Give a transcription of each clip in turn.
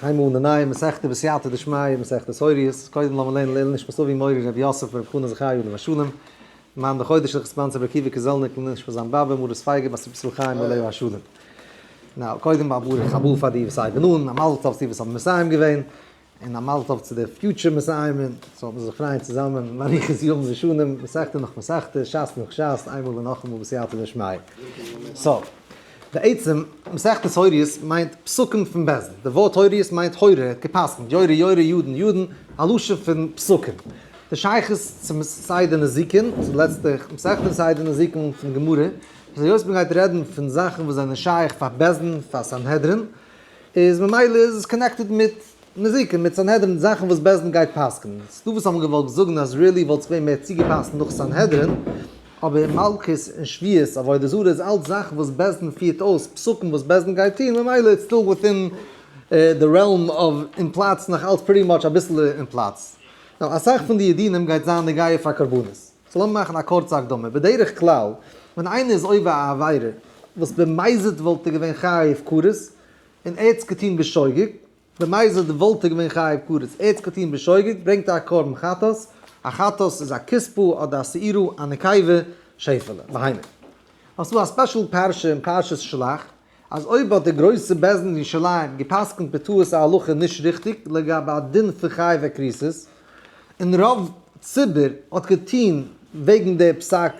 הייבן אן די נייע מסכתא בסייעתא דשמיא, מסכת הוריות. קודם לאמיר לערנען לעילוי נשמת אבי מורי רבי יוסף ברב חנא זכי' עליו השלום, מאן דחודש לכ' ספאנסער רבי עקיבא קעזעלניק לעילוי נשמת זיין באבע מרת פייגא בת רבי ישראל חיים עליה השלום. Now, קודם א ברוך הבא פאר די וואס הייבן אן, א מזל טוב צו די וואס האבן מסיים געווען, און א מזל טוב צו די future מסיימים, so האט מען זיך פרייען צוזאמען באריכות ימים ושנים, מסכתא נאך מסכתא, שס נאך שס, איינמאל און נאכאמאל בסייעתא דשמיא. So, בעצם, מסכת הוריות מיינט פסקים פון בית דין. די ווארט הוריות מיינט הורה, ער האט גע'פסק'נט, יורה יורה ידין ידין, א לשון פון פסקים. די שייכות צום סדר נזיקין, צום לעצטע מסכת אין סדר נזיקין פון גמרא, איז היות מען גייט רעדן פון זאכן וואס זענען שייך פאר בית דין, פאר סנהדרין, איז ממילא איז עס connected מיט נזיקין, מיט סנהדרין, זאכן וואס בית דין גייט פסק'נען. ס'דא וואס האבן געוואלט זאגן אז really וואלט עס געווען מער צוגעפאסט נאך סנהדרין, אבער מלקות און שבועות, עבודה זרה איז אלץ זאכן וואס בית דין פירט אויס, פסקים וואס בית דין גייט טון, ממילא it's still within the realm of אין פלאץ, נאך אלץ pretty much אביסל אין פלאץ. Now, אסאך פון די דינים גייט זיין נוגע פאר קרבנות. So לאמיר מאכן א קורצע הקדמה. בדרך כלל, ווען איינער איז עובר א עבירה וואס במזיד וואלט ער געווען חייב כרת, און ער האט עס געטון בשוגג, במזיד וואלט ער געווען חייב כרת, ער האט עס געטון בשוגג, ברענגט ער א קרבן חטאת, א חטאת איז א כספא אדער א שעירה, א נקבה, שעפעלע, בהמה. האסט דא א special פרשה אין פרשת שלח, אז אויב האט די גרויסע בית דין אין ירושלים גע'פסק'נט בטעות א הלכה נישט ריכטיג לגבי א דין פון חייבי כריתות, און רוב ציבור האט געטון וועגן די פסק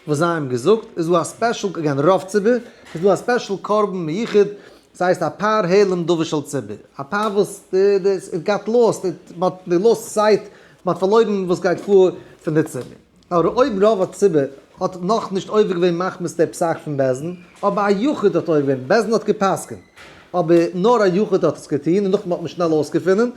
וואס זיי האבן געזאגט, איז דא א special, again רוב ציבור, איז דא א special קרבן מיוחד, ס'הייסט א פר העלם דבר של ציבור, א פר וואס די די it got lost, מ'האט lost sight, מ'האט פארלוירן וואס גייט פאר פון די ציבור. אבער אויב רוב הציבור האט נאכנישט עובר געווען מחמת די פסק פון בית דין, אבער א יחיד האט עובר געווען, בית דין האט גע'פסק'נט, אבער נאר א יחיד האט עס געטון און נאכדעם האט מען שנעל אויסגעפונען,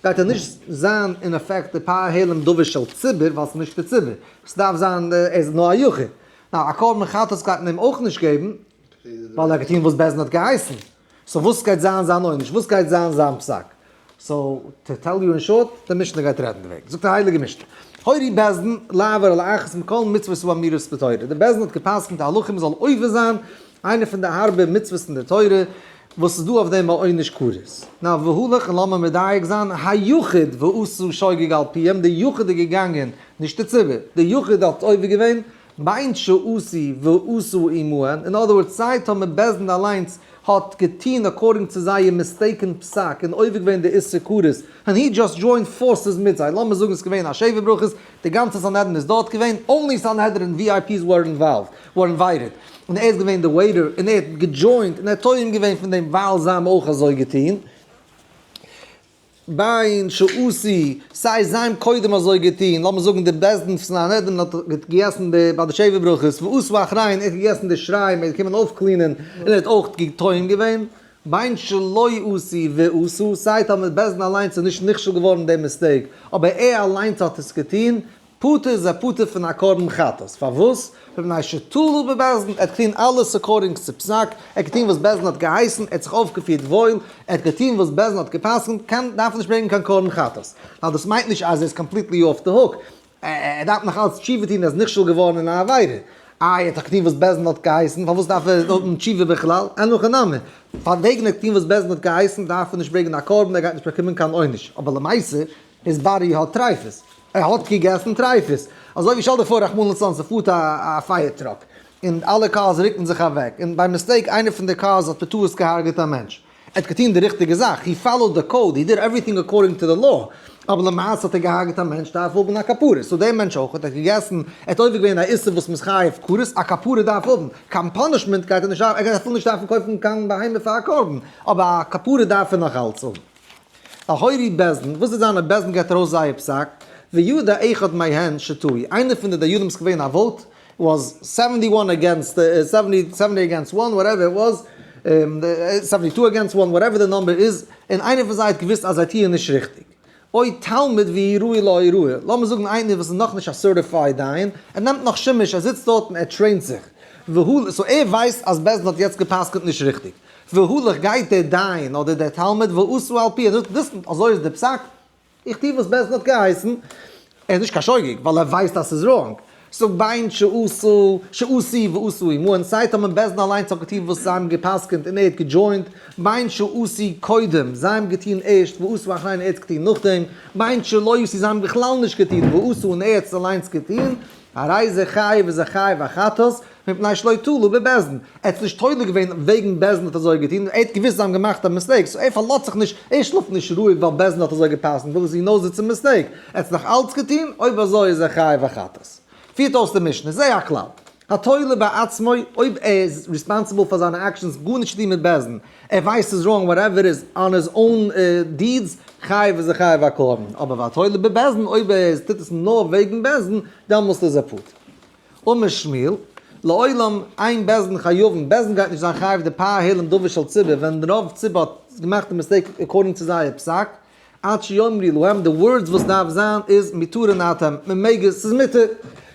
גייט ער נישט זיין אין אפעקט די פר העלם דבר של ציבור ווייל ס'איז נישט די ציבור, ס'דארף זיין ער איז נאר א יחיד. Now א קרבן חטאת גייט מען אים אויך נישט געבן, ווייל ער האט געטון וואס בית דין האט געהייסן. So וואס גייט זיין זיין עונש? וואס גייט זיין זיין פסק? So to tell you in short, די משנה גייט רעדן דערוועגן. זאגט די הייליגע משנה, הורו בית דין לעבור על אחת מכל מצוות האמורות בתורה. די בית דין האט גע'פסק'נט א הלכה מ'זאל עובר זיין איינע פון די הארבע מצוות אין די תורה, וואס איז דא אויף דעם א עונש כרת. Now והלך, און לאמיר מדייק זיין, היחיד ועשו שוגג על פיהם, די יחיד איז געגאנגען, נישט די ציבור, די יחיד האט עובר געווען, בין שעשו ועשו עמהן, אין other words סיי טאמער בית דין אליינס האט געטוהן according צו זייער mistaken פסק און עובר געווען די איסור כרת, and he just joined forces מיט זיי, לאמיר זאגן ס'איז געווען א שבע ברכות, די גאנצע סנהדרין איז דארט געווען, only סנהדרין VIPs were involved, were invited, און ער איז געווען די waiter און ער האט גע joinט און ער האט טועם געווען פון דעם ווייל זיי האבן אויך אזוי געטוהן. בין שעשו, סיי זיי האבן קודם אזוי געטון, לאמיר זאגן די בית דין פון סנהדרין האט געגעסן די ביי די שבע ברכות, ועשו אחריהן, ער האט געגעסן די שיריים, ער איז געקומען אויפ clean ען, און ער האט אויך טועם געווען, בין שלא עשו ועשו, סיי טאמער בית דין אליינס איז נישט נכשל געווארן די mistake, אבער ער אליינס האט עס געטון, פטור איז ער פטור פון א קרבן חטאת, פארוואס? מפני שתלה בבית דין, ער האט געטון אלעס according צו פסק, ער האט געטון וואס בית דין האט געהייסן, ער האט זיך אויפגעפירט וואויל, ער האט געטון וואס בית דין האט גע'פסק'נט, קען, דארף ער נישט ברענגען קיין קרבן חטאת. ווייל דאס מיינט נישט אז ער איז completely off the hook, ער דארף נאך אלץ תשובה טון, ער איז נכשל געווארן אין א עבירה. איי, ער האט דאך געטון וואס בית דין האט געהייסן, פארוואס דארף ער האבן תשובה בכלל? אין הכי נמי, פאר וועגן ער האט געטון וואס בית דין האט געהייסן, דארף ער נישט ברענגען א קרבן, ער גייט נישט באקומען קיין עונש. אבער למעשה, his body האט טרייפות, ער האט געגעסן טרייפות, אזוי ווי שטעל דיך פאר רחמנא לצלן ס'פארט א fire truck און אלע cars רוקן זיך אוועק און by mistake איינער פון די cars האט בטעות געהארגעט א מענטש, ער האט געטון די ריכטיגע זאך, he followed the code, he did everything according to the law, אבער למעשה האט ער געהארגעט א מענטש דארף האבן א כפרה, so דער מענטש אויך האט געגעסן, ער האט עובר געווען א איסור וואס מ'איז חייב כרת, א כפרה דארף האבן, קיין punishment גייט ער נישט דארפן, ער גייט אפילו נישט דארפן קויפן קיין בהמה פאר א קרבן, אבער א כפרה דארף ער נאך אלץ האבן. הורו בית דין, וואס איז זיינע בית דין געבט ארויס זייער פסק, וידע אחד מהן שטעו, איינער פון די דיינים איז געווען א vote, was seventy one against seventy seventy against one whatever it was, seventy two against one whatever די number איז, און איינער פון זיי האט געוואוסט אז זיי טוען נישט ריכטיג. או תלמיד והורוהו להוראה, לאמיר זאגן איינער וואס איז נאכנישט א certified דיין, ער נעמט נאך שימוש, ער זיצט דארט און ער train ט זיך, והוא, so ער ווייסט אז בית דין האט יעצט גע'פסק'נט נישט ריכטיג. והלך גייט דער דיין אדער דער תלמיד ועשו על פי, ער זאגט דאס אזוי איז די פסק, איך טו וואס בית דין האט געהייסן, ער איז נישט קיין שוגג ווייל ער ווייסט אז ס'איז wrong. So בין שעשו, שעשו ועשו עמהן, סיי טאמער בית דין אליינס האט געטון וואס זיי האבן גע'פסק'נט און ער האט גע join ט, בין שעשו קודם, זיי האבן געטון ערשט, ועשו אחריהן ער האט געטון נאכדעם, בין שלא עשו זיי האבן בכלל נישט געטון, ועשו און ער האט עס אליינס געטון, הרי זה חייב איז ער חייב א חטאת, מפני שלא תלה בבית דין. ער האט עס נישט תולה געווען וועגן בית דין האט אזוי געטון, ער האט געוואוסט זיי האבן געמאכט א mistake, so ער פארלאזט זיך נישט, ער שלאפט נישט רואיג ווייל בית דין האט אזוי גע'פסק'נט, because he knows it's a mistake, ער האט עס נאך אלץ געטון, אויב אזוי איז ער חייב א חטאת. פירט אויס די משנה, זה הכלל. התולה בעצמו, אויב ער איז responsible פאר זיינע actions, גארנישט צו טון מיט בית דין, ער ווייסט ס'איז wrong whatever איז, on his own deeds, חייב איז ער חייב א קרבן, אבער והתולה בבית דין, אויב ער טוט עס נאר וועגן בית דין, דעמאלסט איז ער פטור. אמר שמואל, לעולם אין בית דין חייבין, בית דין גייט נישט זיין חייב די פאר העלם דבר של ציבור, ווען רוב ציבור האט געמאכט די mistake according צו זייער פסק, עד שיאמרו להם, די words וואס דארף זיין איז מותרין אתם, מען מעג עס, ס'איז מותר,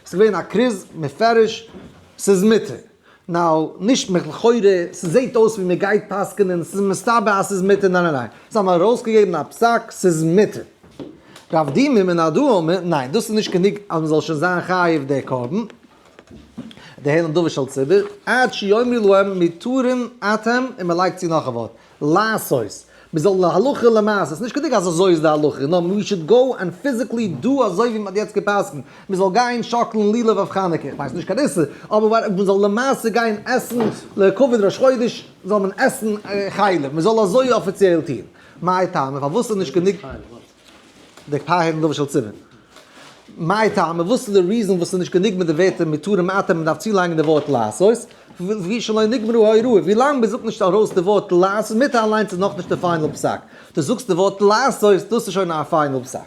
ס'איז געווען א כרוז מפורש, ס'איז מותר. Now, נישט לכאורה, ס'זעט אויס ווי מ'גייט פסק'נען, ס'איז מסתבר אז ס'איז מותר, ניין ניין ניין, זיי האבן ארויסגעגעבן א פסק, ס'איז מותר. רב דימי מנהרדעא אמר, ניין, דאס איז נישט גענוג אז מ'זאל שוין זיין חייב די קרבן, די העלם דבר של ציבור, עד שיאמרו להם מותרין אתם, און מ'לייגט צו נאך א ווארט, לעשות, מ'זאל להלכה למעשה, ס'איז נישט גענוג אז אזוי איז די הלכה, נאר we should go and physically do אזוי ווי מ'האט יעצט גע'פסק'נט, מ'זאל גיין שאקלן לולב אויף חנוכה, איך ווייס נישט קיין איסור, אבער מ'זאל למעשה גיין עסן לכבוד ראש חודש זאל מען עסן חלב, מ'זאל אזוי אפיציעל טון, מאי טעמא פארוואס איז נישט גענוג די פאר העלם דבר של ציבור? מאי טעמא, וואס איז די reason וואס איז נישט גענוג מיט די ווערטער מותרין אתם, מען דארף צולייגן די ווארט לעשות, לפי שלא נגמרה ההוראה, ווי לאנג מען זאגט נישט ארויס די ווארט לעשות, מיט אליינס איז נאכנישט די final פסק, דו זאגסט די ווארט לעשות, דאס איז שוין א final פסק.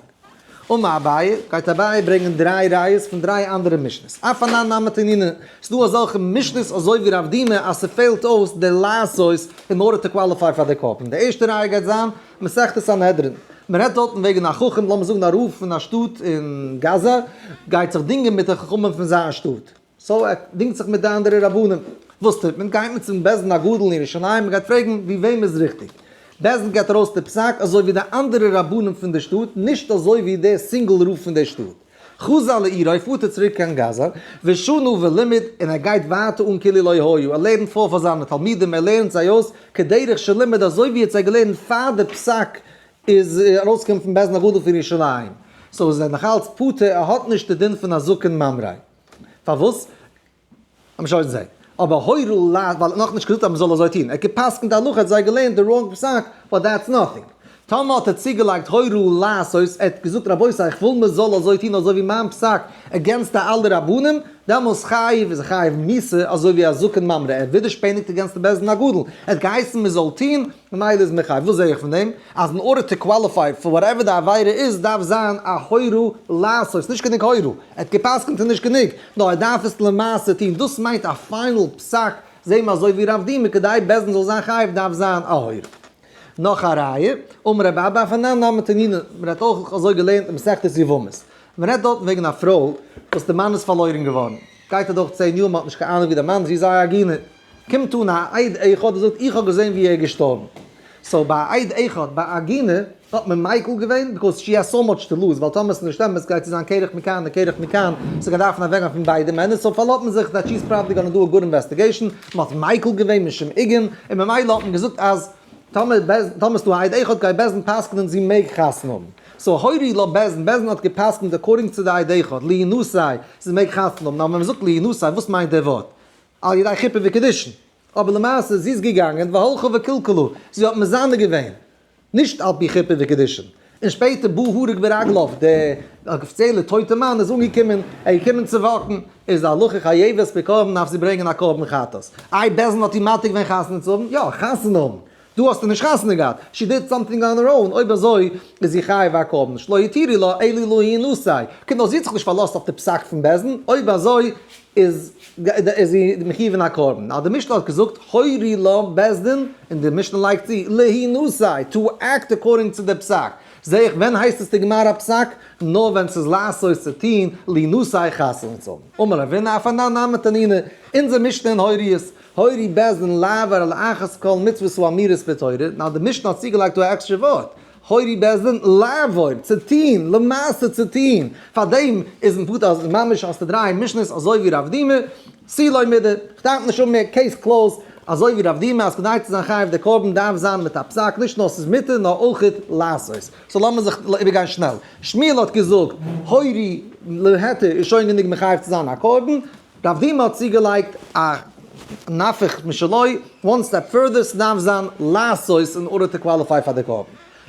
אמר אביי, גייט אביי ברענגען דריי ראיות פון דריי אנדערע משניות. אף אנן נמי תנינא, ס'דא אזעלכע משניות אזוי ווי רב דימי אז ס'פעלט אויס די לעשות in order to qualify פאר די קרבן. די ערשטע ראיה גייט זיין, מסכת סנהדרין, מען רעדט דארטן וועגן א חכם, לאמיר זאגן א רב פון א שטאט אין גאזא, גייט זיך דינגען מיט די חכמים פון זיין שטאט, so ער דינגט זיך מיט די אנדערע רבנים, וואס טוט מען? גייט מען צום בית דין הגדול אין ירושלים, מען גייט פרעגן ווי וועם איז ריכטיג, בית דין געבט ארויס די פסק אזוי ווי די אנדערע רבנים פון די שטאט, נישט אזוי ווי דער single רב פון די שטאט. חזר לעירו, פארט ער צוריק קיין גאזא, ושנה ולימד, און ער גייט ווייטער אן כאילו לא היה, ער לערנט פאר פאר זיינע תלמידים, ער לערנט זיי אויס כדרך שלימד אזוי ווי ער האט זיי געלערנט פאר די פסק איז ארויסגעקומען פון בית דין הגדול פון ירושלים, so איז ער נאכאלץ פטור, ער האט נישט די דין פון א זקן ממרא. פארוואס? לאמיר שוין זעהן. אבער הורה ל, ווייל ער האט נאכנישט געזאגט אז מ'זאל אזוי טון. ער האט גע'פסק'נט די הלכה, ער האט זיי געלערנט די wrong פסק, but that's nothing. טאמער האט ער צוגעלייגט הורה לעשות, ער האט געזאגט רבותי איך וויל מ'זאל אזוי טון אזוי ווי מיין פסק against די אלע רבנים, דעמאלס חייב איז ער חייב מיתה אזוי ווי א זקן ממרא, ער ווידערשפעניגט against די בית דין הגדול, ער האט געהייסן מ'זאל טון, ממילא איז מען חייב. וואס זעה איך פון דעם? אז in order to qualify for whatever די עבירה איז דארף זיין א הורה לעשות, נישט גענוג הורה, ער האט גע'פסק'נט איז נישט גענוג, נאר ער דארף עס למעשה טון, דאס מיינט א final פסק, זעהן מיר אזוי ווי רב דימי כדי בית דין זאל זיין חייב דארף זיין א הורה. נאך א ראיה, אמר רבי אבא אף אנן נמי תנינא, מען האט אויך אזוי געלערנט אין מסכת יבמות, מען רעדט דארטן וועגן א פרוי וואס די מאן איז פארלוירן געווארן, גייט אדורך 10 יאר מען האט נישט קיין אהנונג ווי די מאן איז, זי איז א עגונה, קומט אן א עד אחד און זאגט איך האב געזען ווי ער איז געשטארבן. So ביי א עד אחד ביי א עגונה האט מען מיקל געווען because she has so much to lose ווייל טאמער ס'איז נישט אמת גייט זי זיין קרח מכאן און קרח מכאן, זי גייט דארפן אוועקגיין פון ביידע מענער so פארלאזט מען זיך that she's probably gonna do a good investigation, מ'האט מיקל געווען משום עיגון און ממילא האט מען געזאגט אז טאמער טאמער ס'דא א עד אחד גייט בית דין פסק'נען זי מעג חתונה האבן. So הורו לה בית דין, בית דין האט געפסק'נט according צו די עד אחד, להינשא, זי מעג חתונה האבן, נאר ווען מ'זאגט להינשא וואס מיינט דער ווארט? על ידי חופה וקידושין. אבער למעשה זי איז געגאנגען והלכה וקלקלה, זי האט מזנה געווען, נישט על פי חופה וקידושין. און שפעטער בא הרוג ברגליו, דער אפיציעלער טויטער מאן איז אנגעקומען, ער איז געקומען צו walk ן, איז די הלכה חייבת בקרבן דארף זי ברענגען א קרבן חטאת. איי בית דין האט איר מתיר געווען חתונה צו האבן? יא, חתונה האבן. דא האסטו נישט חתונה געהאט, she did something on her own, אויב אזוי איז זי חייב א קרבן, שלא התירו לה אלא להינשא, קומט אויס זי האט זיך נישט פארלאזט אויף די פסק פון בית דין, אויב אזוי איז זי מחויב אין א קרבן. נאר די משנה האט געזאגט הורו לה בית דין, און די משנה לייגט צו להינשא, to act according צו די פסק. זעה איך ווען הייסט עס די גמר הפסק? נאר ווען ס'איז לעשות צו טוהן, להינשא חתונה צו האבן. אמר רבינא אף אנן נמי תנינא, אונזער משנה אין הוריות, הורו בית דין לעבור על אחת כל מצוות האמורות בתורה, נאר די משנה האט צוגעלייגט דא א עקסטרע ווארט, הורו בית דין לעבור, צו טוהן, למעשה צו טוהן, פאר דעם איז מען פטור אז ממש האסטו דריי משניות אזוי ווי רב דימי, תו לא מידי, כ'דארף נישט האבן מער, case closed, אזוי ווי רב דימי אז כדי צו זיין חייב די קרבן דארף זיין מיט א פסק, נישט נאר ס'איז מותר נאר אויכעט לעשות. so לאמיר זיך איבערגיין שנעל. שמואל האט געזאגט, הורו להיתר איז שוין גענוג מחייב צו זיין א קרבן, רב דימי האט צוגעלייגט א נפח משלו, one step further, ס'דארף זיין לעשות in order to qualify פאר די קרבן.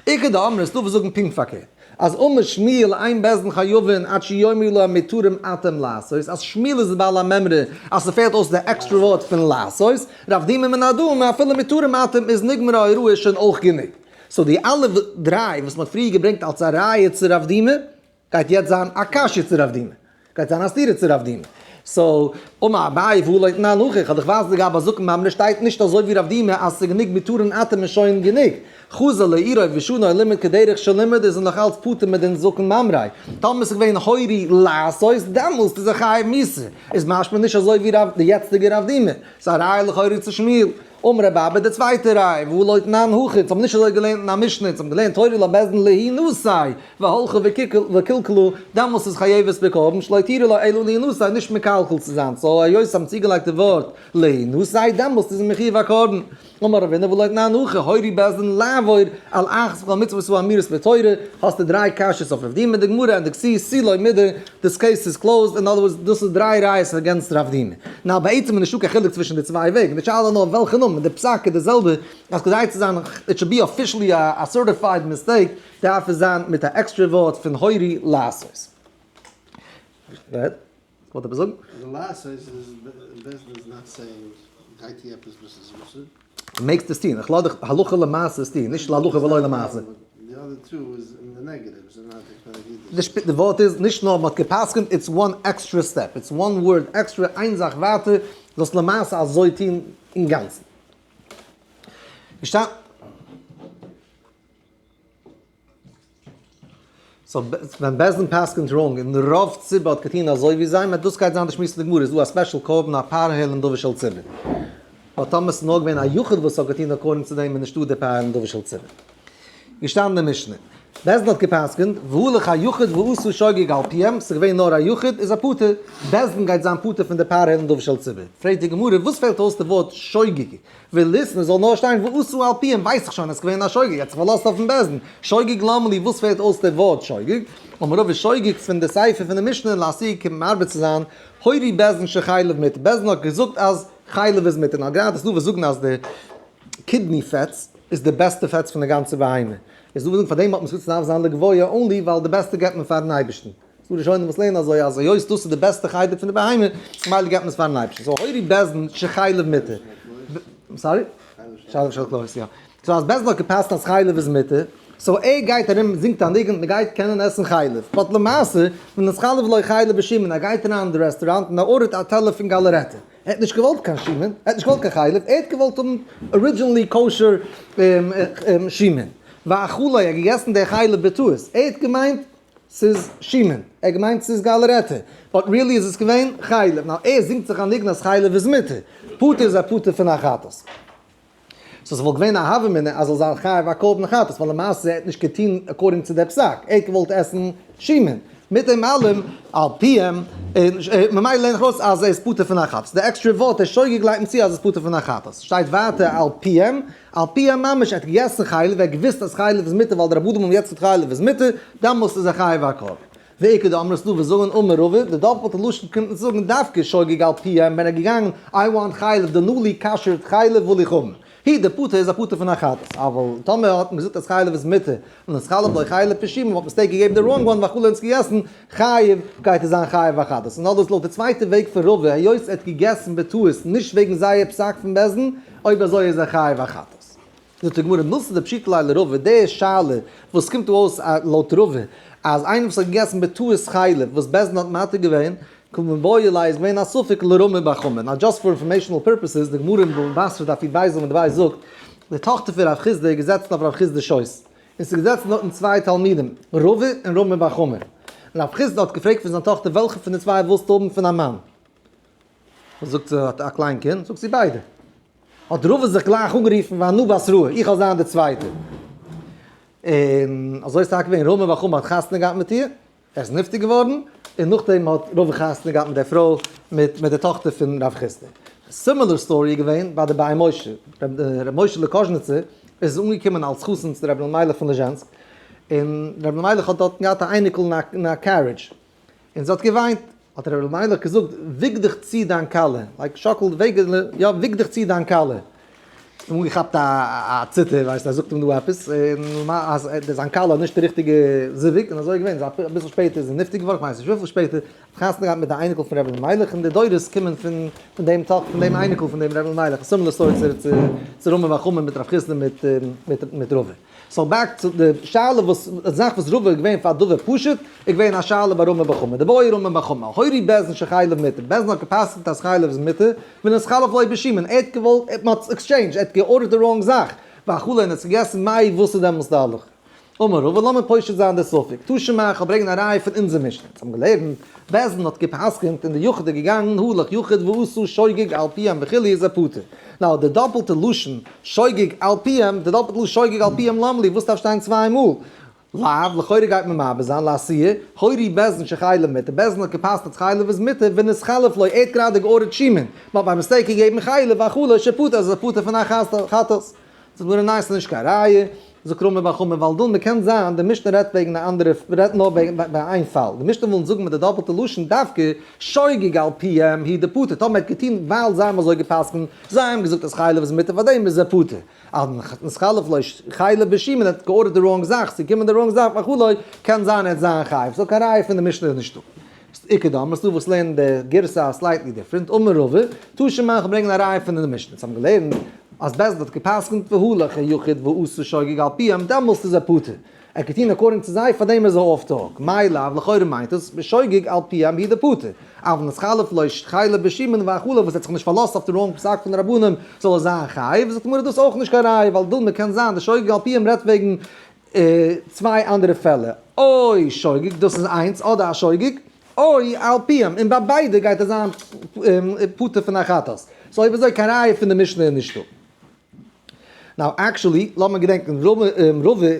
איכא דאמרי ס'דא וואס זאגן פונקט פארקערט, אז אמר שמואל אין בית דין חייבין עד שיאמרו להם מותרים אתם לעשות, אז שמואל איז די בעל המימרא אז ס'פעלט אויס די עקסטרע ווארט פון לעשות, רב דימי מן הדא אפילו מותרים אתם איז נגמרה ההוראה איז שוין אויך גענוג. so די אלע דריי וואס מ'האט פריער געברענגט אלס א ראיה צו רב דימי, גייט יעצט זיין א קשיא צו רב דימי. גייט זיין א סתירה צו רב דימי. so, אמר אביי והא לא תנן הכי, כ'האב דיך ווייזן לגבי זקן ממרא שטייט נישט אזוי ווי רב דימי אז ס'איז גענוג מותרין אתם איז שוין גענוג. חזר לעירו ושנה לימד כדרך שלימד איז ער נאך אלץ פטור מדין זקן ממרא. טאמער ס'איז געווען הורו לעשות דעמאלסט איז ער חייב מיתה. איז משמע נישט אזוי ווי די יעצטיגע רב דימי. ס'איז א ראיה לכאורה צו שמואל. אמר רבי אבא די צווייטע ראיה, והא לא תנן הכי, אונז האבן נישט אזוי געלערנט אין א משנה, אונז האבן געלערנט הורו לה בית דין להינשא, והלכה וקלקלה, דעמאלס איז חייבת בקרבן, שלא התירו לה אלא להינשא, נישט מקלקל צו זיין, so היות זיי האבן צוגעלייגט די ווארט להינשא, דעמאלס איז מען מחויב א קרבן. אמר רבינא והא לא תנן הכי, הורו בית דין לעבור על אחת מכל מצוות האמורות בתורה, האסטו דריי קשיות אויף רב דימי, די גמרא ענדיגט צו, תו לא מידי, this case is closed, in other words דאס איז דריי ראיות against רב דימי. נאר בעצם איז נישטא קיין חילוק צווישן די צוויי וועגן, די שאלה איז נאר וועלכע נאמען, די פסק איז די זעלבע, אז כדי צו זיין it should be officially a certified mistake דארף עס זיין מיט א עקסטרע ווארט פון הורו לעשות. וואלט עפעס זאגן? די לעשות איז בעסער איז not saying גייט איר עפעס וואס איז אסור. מעגסט עס טון, איך לאז דיך הלכה למעשה עס טון, נישט להלכה ולא למעשה. די other two איז אין די negative, so not די ווארט איז נישט נאר מ'האט גע'פסק'נט, it's one extra step, it's one word extra, איין זאך ווייטער, זאלסט למעשה אזוי טון אינגאנצן. so ווען בית דין פסק'נט wrong און רוב ציבור האט געטון אזוי ווי זיי, מיינט דאס גייט זיין די שמועס אין די גמרא, איז דא א special קרבן א פר העלם דבר של ציבור. ווייל טאמער ס'איז נאר געווען א יחיד וואס האט געטון according צו דעם איז נישטא די פר העלם דבר של ציבור. געשטאנען אין די משנה. בית דין האט געפסק'נט, והלך היחיד ועשו שוגג על פיהם, ס'איז געווען נאר א יחיד, איז א פטור. בית דין גייט זיין פטור פון די פר העלם דבר של ציבור. פרעגט די גמרא, וואס פעלט אויס די ווארט שוגג? וליתני זאל נאר שטיין ועשו על פיהם ווייס איך שוין אז ס'געווען א שוגג, ער האט זיך פארלאזט אויפן בית דין, שוגג למה לי וואס פעלט אויס די ווארט שוגג? אמר רבא שוגג פון די סיפא פון די משנה לאתויי קומט מרבה צו זיין הורו בית דין שחלב מותר, בית דין האט געזאגט אז חלב איז מותר, נאר גראדע איז דא וואס זאגן אז די kidney fats איז די בעסטע fats פון די גאנצע בהמה, איז דא וואס זאגן פאר דעם האט מען עס געזאגט ס'דארף זיין לגבוה only ווייל די בעסטע געבט מען פארן אייבערשטן. ס'דא ראשונים וואס לערנען אזוי אז היות דאס איז די בעסטע חלק פון די בהמה, ממילא געבט מען עס פארן אייבערשטן. so הורו בית דין שחלב מותר. sorry? חלב של כליות, יא. so אז בית דין האט געפסק'נט אז חלב איז מותר, so ער גייט ארום זינגט א ניגון, מ'גייט קענען עסן חלב. but למעשה, ונתחלף לו חלב בשומן, ער גייט אריין אין די רעסטוראנט און ער order ט א טעלער פון גאלערעטע. ער האט נישט געוואלט קיין שומן, ער האט נישט געוואלט קיין חלב, ער האט געוואלט האבן originally kosher שומן. ואכלו, ער האט געגעסן די חלב בטעות, ער האט געמיינט ס'איז שומן, ער האט געמיינט ס'איז גאלערעטע, but really איז עס געווען חלב, נאר ער זינגט זיך א ניגון אז חלב איז מותר, פטור איז א פטור פון א חטאת. so ס'וואלט געווען א הוה אמינא אז זאל זיין חייב א קרבן חטאת, ווייל למעשה ער האט נישט געטון according צו די פסק, ער האט געוואלט עסן שומן. מיט דעם אלעם, על פיהם, ממילא לערן איך ארויס אז ער איז פטור פון א חטאת. די עקסטרע ווארט ער שוגג לייגט מען צו אז ער איז פטור פון א חטאת. שטייט ווייטער על פיהם, על פיהם ממש, ער האט געגעסן חלב, ער האט געוואוסט אז חלב איז מותר ווייל די רבנים האבן יעצט געזאגט חלב איז מותר, דאמאלס איז ער חייב א קרבן. ואיכא דאמרי ס'דא וואס זאגן אמר רבא, די דאפלטע לשון קומט אונז זאגן דווקא שוגג על פיהם ווען ער איז געגאנגען I want חלב די newly כשר'ט חלב וויל איך האבן. הי די פטור איז א פטור פון א חטאת, אבל טאמער האט מען געזאגט אז חלב איז מותר און אז חלב לא חלב פשומן וואלט mistake געגעבן די wrong one ואכלו און עס געגעסן חייב גייט ער זיין חייב א חטאת און אלדאס לויט די צווייטע וועג פון רבא היות ער האט געגעסן בטעות נישט וועגן זייער פסק פון בית דין אויב אזוי איז ער חייב א חטאת. זאגט די גמרא מילתא דפשיטא ליה לרבא די שאלה וואס קומט דא אויס לויט רבא אז איינער וואס האט געגעסן בטעות חלב וואס בית דין האט מתיר געווען קא מיבעיא ליה איז געווען א ספק לרמי בר חמא. now just for informational purposes, די גמרא אין בבא בתרא דף י"ב עמוד ב' זאגט, די טאכטער פון רב חסדא איז געזעצן אויף רב חסדא'ס שויס, און ס'איז געזעצן דארטן צוויי תלמידים, רבא און רמי בר חמא. און רב חסדא האט געפרעגט פון זיין טאכטער וועלכע פון די צוויי ווילסטו האבן פון א מאן? זאגט זי, האט א קליין קינד, זאגט זי ביידע. האט רבא זיך גלייך אנגערופן ואנא בתראה, איך וועל זיין די צווייטע. און אזוי איז טאקע געווען, רמי בר חמא האט חתונה געהאט מיט איר, ער איז נפטר געווארן, און נאכדעם האט רבא חתונה געהאט מיט דער פרוי, מיט מיט די טאכטער פון רב חסדא. similar story איז געווען ביי די באי משה, רבי משה'לע קאזשניצער איז אנגעקומען אלס חתן צו רבי אלימלך פון ליזשענסק, און רבי אלימלך האט דארטן געהאט א אייניקל אין א carriage, און זי האט געוויינט, האט רבי אלימלך געזאגט, וויג דיך צו דיין כלה, like שאקל וועגעלע, יא וויג דיך צו דיין כלה. אים אנגעכאפט א ציטער, ווייסט ער זאגט אים דא עפעס, און אז זיין כלה האט נישט די ריכטיגע זיווג, און אזוי איז געווען, אביסל שפעטער איז זי נפטר געווארן, כ'ווייס נישט וויפיל שפעטער, האט חתונה געהאט מיט די אייניקל פון רבי אלימלך, און די דורות קומען פון פון דעם טאכטער פון דעם אייניקל פון דעם רבי אלימלך, similar story צו צו רמי בר חמא מיט רב חסדא מיט מיט רבא. so back צו די שאלה וואס די זאך וואס רבא איז געווען פאר דבר פשוט איז געווען א שאלה ביי רמי בר חמא דבעי רמי בר חמא הורו בית דין שחלב מותר בית דין האט געפסקנט אז חלב איז מותר ונתחלף לו בשמן ער האט געוואלט מען האט exchange ער האט געארדערט די wrong זאך ואכלו און ער האט עס געגעסן מאי וואס איז דעמאלטס די הלכה אמר רבא לאמיר פושט זיין די ספק תא שמע כ'וועל ברענגען א ראיה פון אונזער משנה אונז האבן געלערנט בית דין האט געפסקנט און די יחיד איז געגאנגען הלך יחיד ועשה שוגג על פיהם וכו' איז ער פטור now די דאפלטע לשון שוגג על פיהם, די דאפלטע לשון שוגג על פיהם למה לי, וואס דארף שטיין צוויי מאל? לאו, לכאורה גייט מען מרבה זיין, לעשיה, הורו בית דין שחלב מותר, בית דין האט געפסקנט אז חלב איז מותר, ונתחלף לו, ער האט גראדע געארדערט שמן, מען האט by mistake געגעבן חלב, ואכלו, שפטור, אז עס איז פטור פון א חטאת. זאגט גמרא ניין ס'איז נישט קיין ראיה, זאגט רמי בר חמא ווייל דא מ'קען זיין די משנה רעדט וועגן א אנדערע רעדט נאר וועגן ביי איין פאל, די משנה וויל אונז זאגן מיט די דאפלטע לשון דווקא שוגג על פיהם הוא דפטור, טאמער ער האט געטון ווייל זיי האבן אזוי געפסקנט, זיי האבן געזאגט אז חלב איז מותר פארדעם איז ער פטור, אז נתחלף לו חלב בשמן ער האט געארדערט די wrong זאך, ס'איז געקומען די wrong זאך וכו', קען זיין ער וועט זיין חייב, so קיין ראיה פון די משנה איז נישטא. איכא דאמרי, ס'דא וואס לערנען די גירסא slightly different, אמר רבא, תא שמע כ'ברענג א ראיה פון די משנה, אונז האבן געלערנט אז בית דין האט גע'פסק'נט והלך היחיד ועשה שוגג על פיהם, דעמאלסט איז ער פטור. ער האט געטון according צו זיי, פארדעם איז ער off the hook. מאי לאו, לכאורה מיינט עס, בשוגג על פיהם הוא דפטור. אבל נתחלף לו חלב בשמן ואכלו וואס האט זיך נישט פארלאזט אויף די wrong פסק פון די רבנים זאל ער זיין חייב, זאגט די גמרא דאס איז אויך נישט קיין ראיה, ווייל דילמא קען זיין די שוגג על פיהם רעדט וועגן צוויי אנדערע פעלער, אוי שוגג, דאס איז איינס, אדער א שוגג, אוי על פיהם, און ביי ביידע גייט ער זיין פטור פון א חטאת. so אויב אזוי קיין ראיה פון די משנה איז נישטא. now actually, לאמיר געדענקען, רבא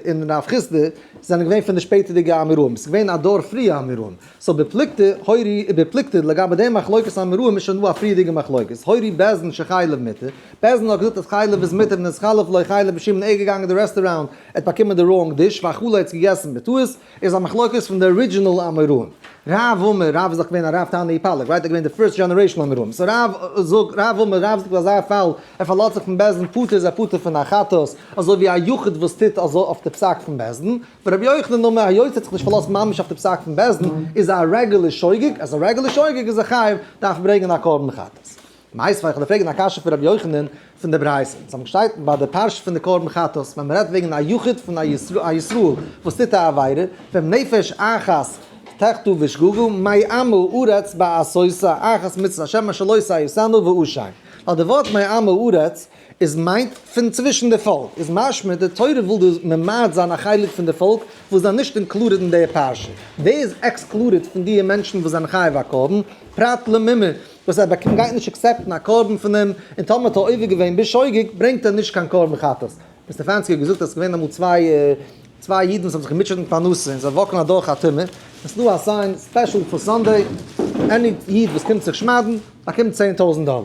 און רב חסדא זענען געווען פון די שפעטערדיגע אמוראים, ס'איז געווען א דור פריע אמוראים, so בפלוגתא הורו בפלוגתא לגבי דעם מחלוקת אמוראים איז שוין דא א פריערדיגע מחלוקת, הורו בית דין שחלב מותר, בית דין האט געזאגט אז חלב איז מותר ונתחלף לו חלב בשמן ער איז געגאנגען די רעסטעראונט ער האט באקומען די wrong dish ואכלו ער האט עס געגעסן בטעות, איז א מחלוקת פון די original אמוראים. רב אמר, רב איז דאך געווען א רב תנא ופליג, right? ער איז געווען די first generation אמוראים. so רב זאגט, רב אמר, רב זאגט אזא פאל, ער פארלאזט זיך פון בית דין, פטור איז ער פטור פון א חטאת, אזוי ווי א יחיד וואס טוט אזוי אויף די פסק פון בית דין. ורבי יוחנן אמר, היות ער האט זיך נישט פארלאזט ממש אויף די פסק פון בית דין, איז ער א רעגולער שוגג, אז א רעגולער שוגג איז ער חייב, דארף מען ברענגען א קרבן חטאת. מיתיבי, איך וועל פרעגן א קשיא פון רבי יוחנן פון די ברייתא. אונז האבן געשטייט ביי די פרשה פון די קרבן חטאת, ווען מ'רעדט וועגן א יחיד פון א ישראל וואס טוט א עבירה, ואם נפש אחת תחטא בשגגה, מעם הארץ בעשותה אחת מצות השם אשר לא תעשינה ואשם. ווייל די ווארט מעם הארץ איז מיינט פון צווישן די פאלק, איז משמע די תורה וויל דא ממעט זיין א חלק פון די פאלק וואס זענען נישט included אין די פרשה. ווער איז excluded פון די מענטשן וואס זענען חייב א קרבן? פרט למומר. וואס ער באקומט גייט נישט accept ן א קרבן פון אים, און טאמער האט ער עובר געווען בשוגג ברענגט ער נישט קיין קרבן חטאת. מיסטער פאנסקי האט געזאגט אז עס איז געווען אמאל צוויי אידן וואס האבן זיך געמוטשעט מיט פרנסה און זיי walk ן אדורך א טומאה, עס איז דא א sign special פאר Sunday, any איד וואס קומט זיך שמד'ן באקומט 10,000 דאלער.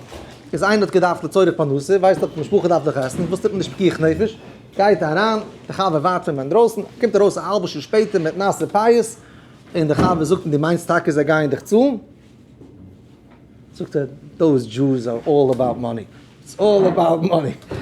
איז איינער האט געדארפט לצורך פרנסה, ווייסט דאך די משפחה דארף דאך עסן, וואס טוט מען נישט פיקוח נפש, גייט אריין, די חבר ווארט פון אים אינדרויסן, קומט ארויס א האלבע שעה שפעטער מיט נאסע פיאות, און די חבר זאגט אים דו מיינסט טאקע זיי גייען דיך צאלן? זאגט ער, those Jews are all about money, it's all about money.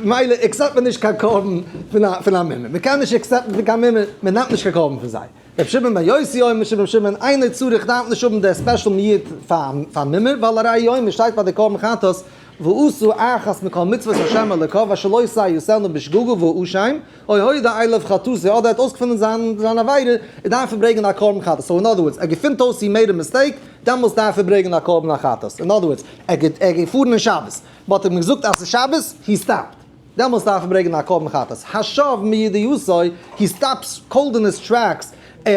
מילא accept מען נישט קיין קרבן פון א מומר, מען קען נישט accept ן פון קיין מומר, מען נעמט נישט קיין קרבן פון זיי. רבי שמעון בן יוסי אומר משום רבי שמעון, אינו צריך דארף נישט האבן די special מיעוט פאר מומר, ווייל הרי הוא אומר שטייט ביי די קרבן חטאת, ועשו אחת מכל מצוות השם אלוקיו אשר לא תעשינה בשגגה והאשם, או הודה אליו חטאתו, אדער ער האט אויסגעפונען זיין זיין עבירה, ער דארף ער ברענגען א קרבן חטאת, so in other words, ער געפינט אויס he made a mistake, דעמאלטס דארף ער ברענגען א קרבן החטאת, in other words, ער איז געפארן אין שבת, מען האט אים געזאגט אז ס'איז שבת, he stopped, דעמאלטס דארף ער ברענגען א קרבן חטאת, השב מידיעתו, he stops cold in his tracks,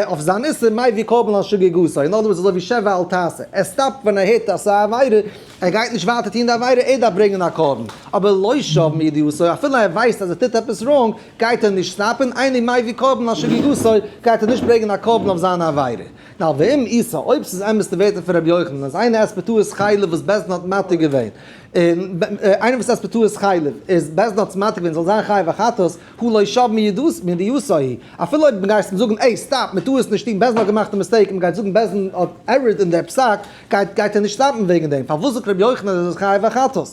אויף זיין איסור מביא קרבן על שגגתו, in other words אזוי ווי שב ואל תעשה, ער stop ט ווען ער הערט אז ס'איז א עבירה. ער גייט נישט ווייטער טון די עבירה, ער דארף ברענגען א קרבן, אבער לא שב מידיעתו, אפילו ער ווייסט אז ער טוט עפעס wrong, גייט ער נישט stop ן, אינו מביא קרבן על שגגתו, גייט ער נישט ברענגען א קרבן אויף זיין עבירה. נאר ואם איתא, אויב ס'איז אמת די ווערטער פון רבי יוחנן אז איינער עסט בטעות חלב וואס בית דין האט מתיר געווען, און איינער וואס עסט בטעות חלב איז בית דין האט עס מתיר געווען זאל זיין חייב א חטאת, הא לא שב מידיעתו הוא, אפילו אויב מ'גייסט אים זאגן עי stop מ'טאר עס נישט טון בית דין האט געמאכט א mistake און מ'גייט זאגן בית דין האט erred אין דער פסק, גייט גייט ער נישט stop ן וועגן דעם, פארוואס זאגט רבי יוחנן אז ער איז חייב א חטאת?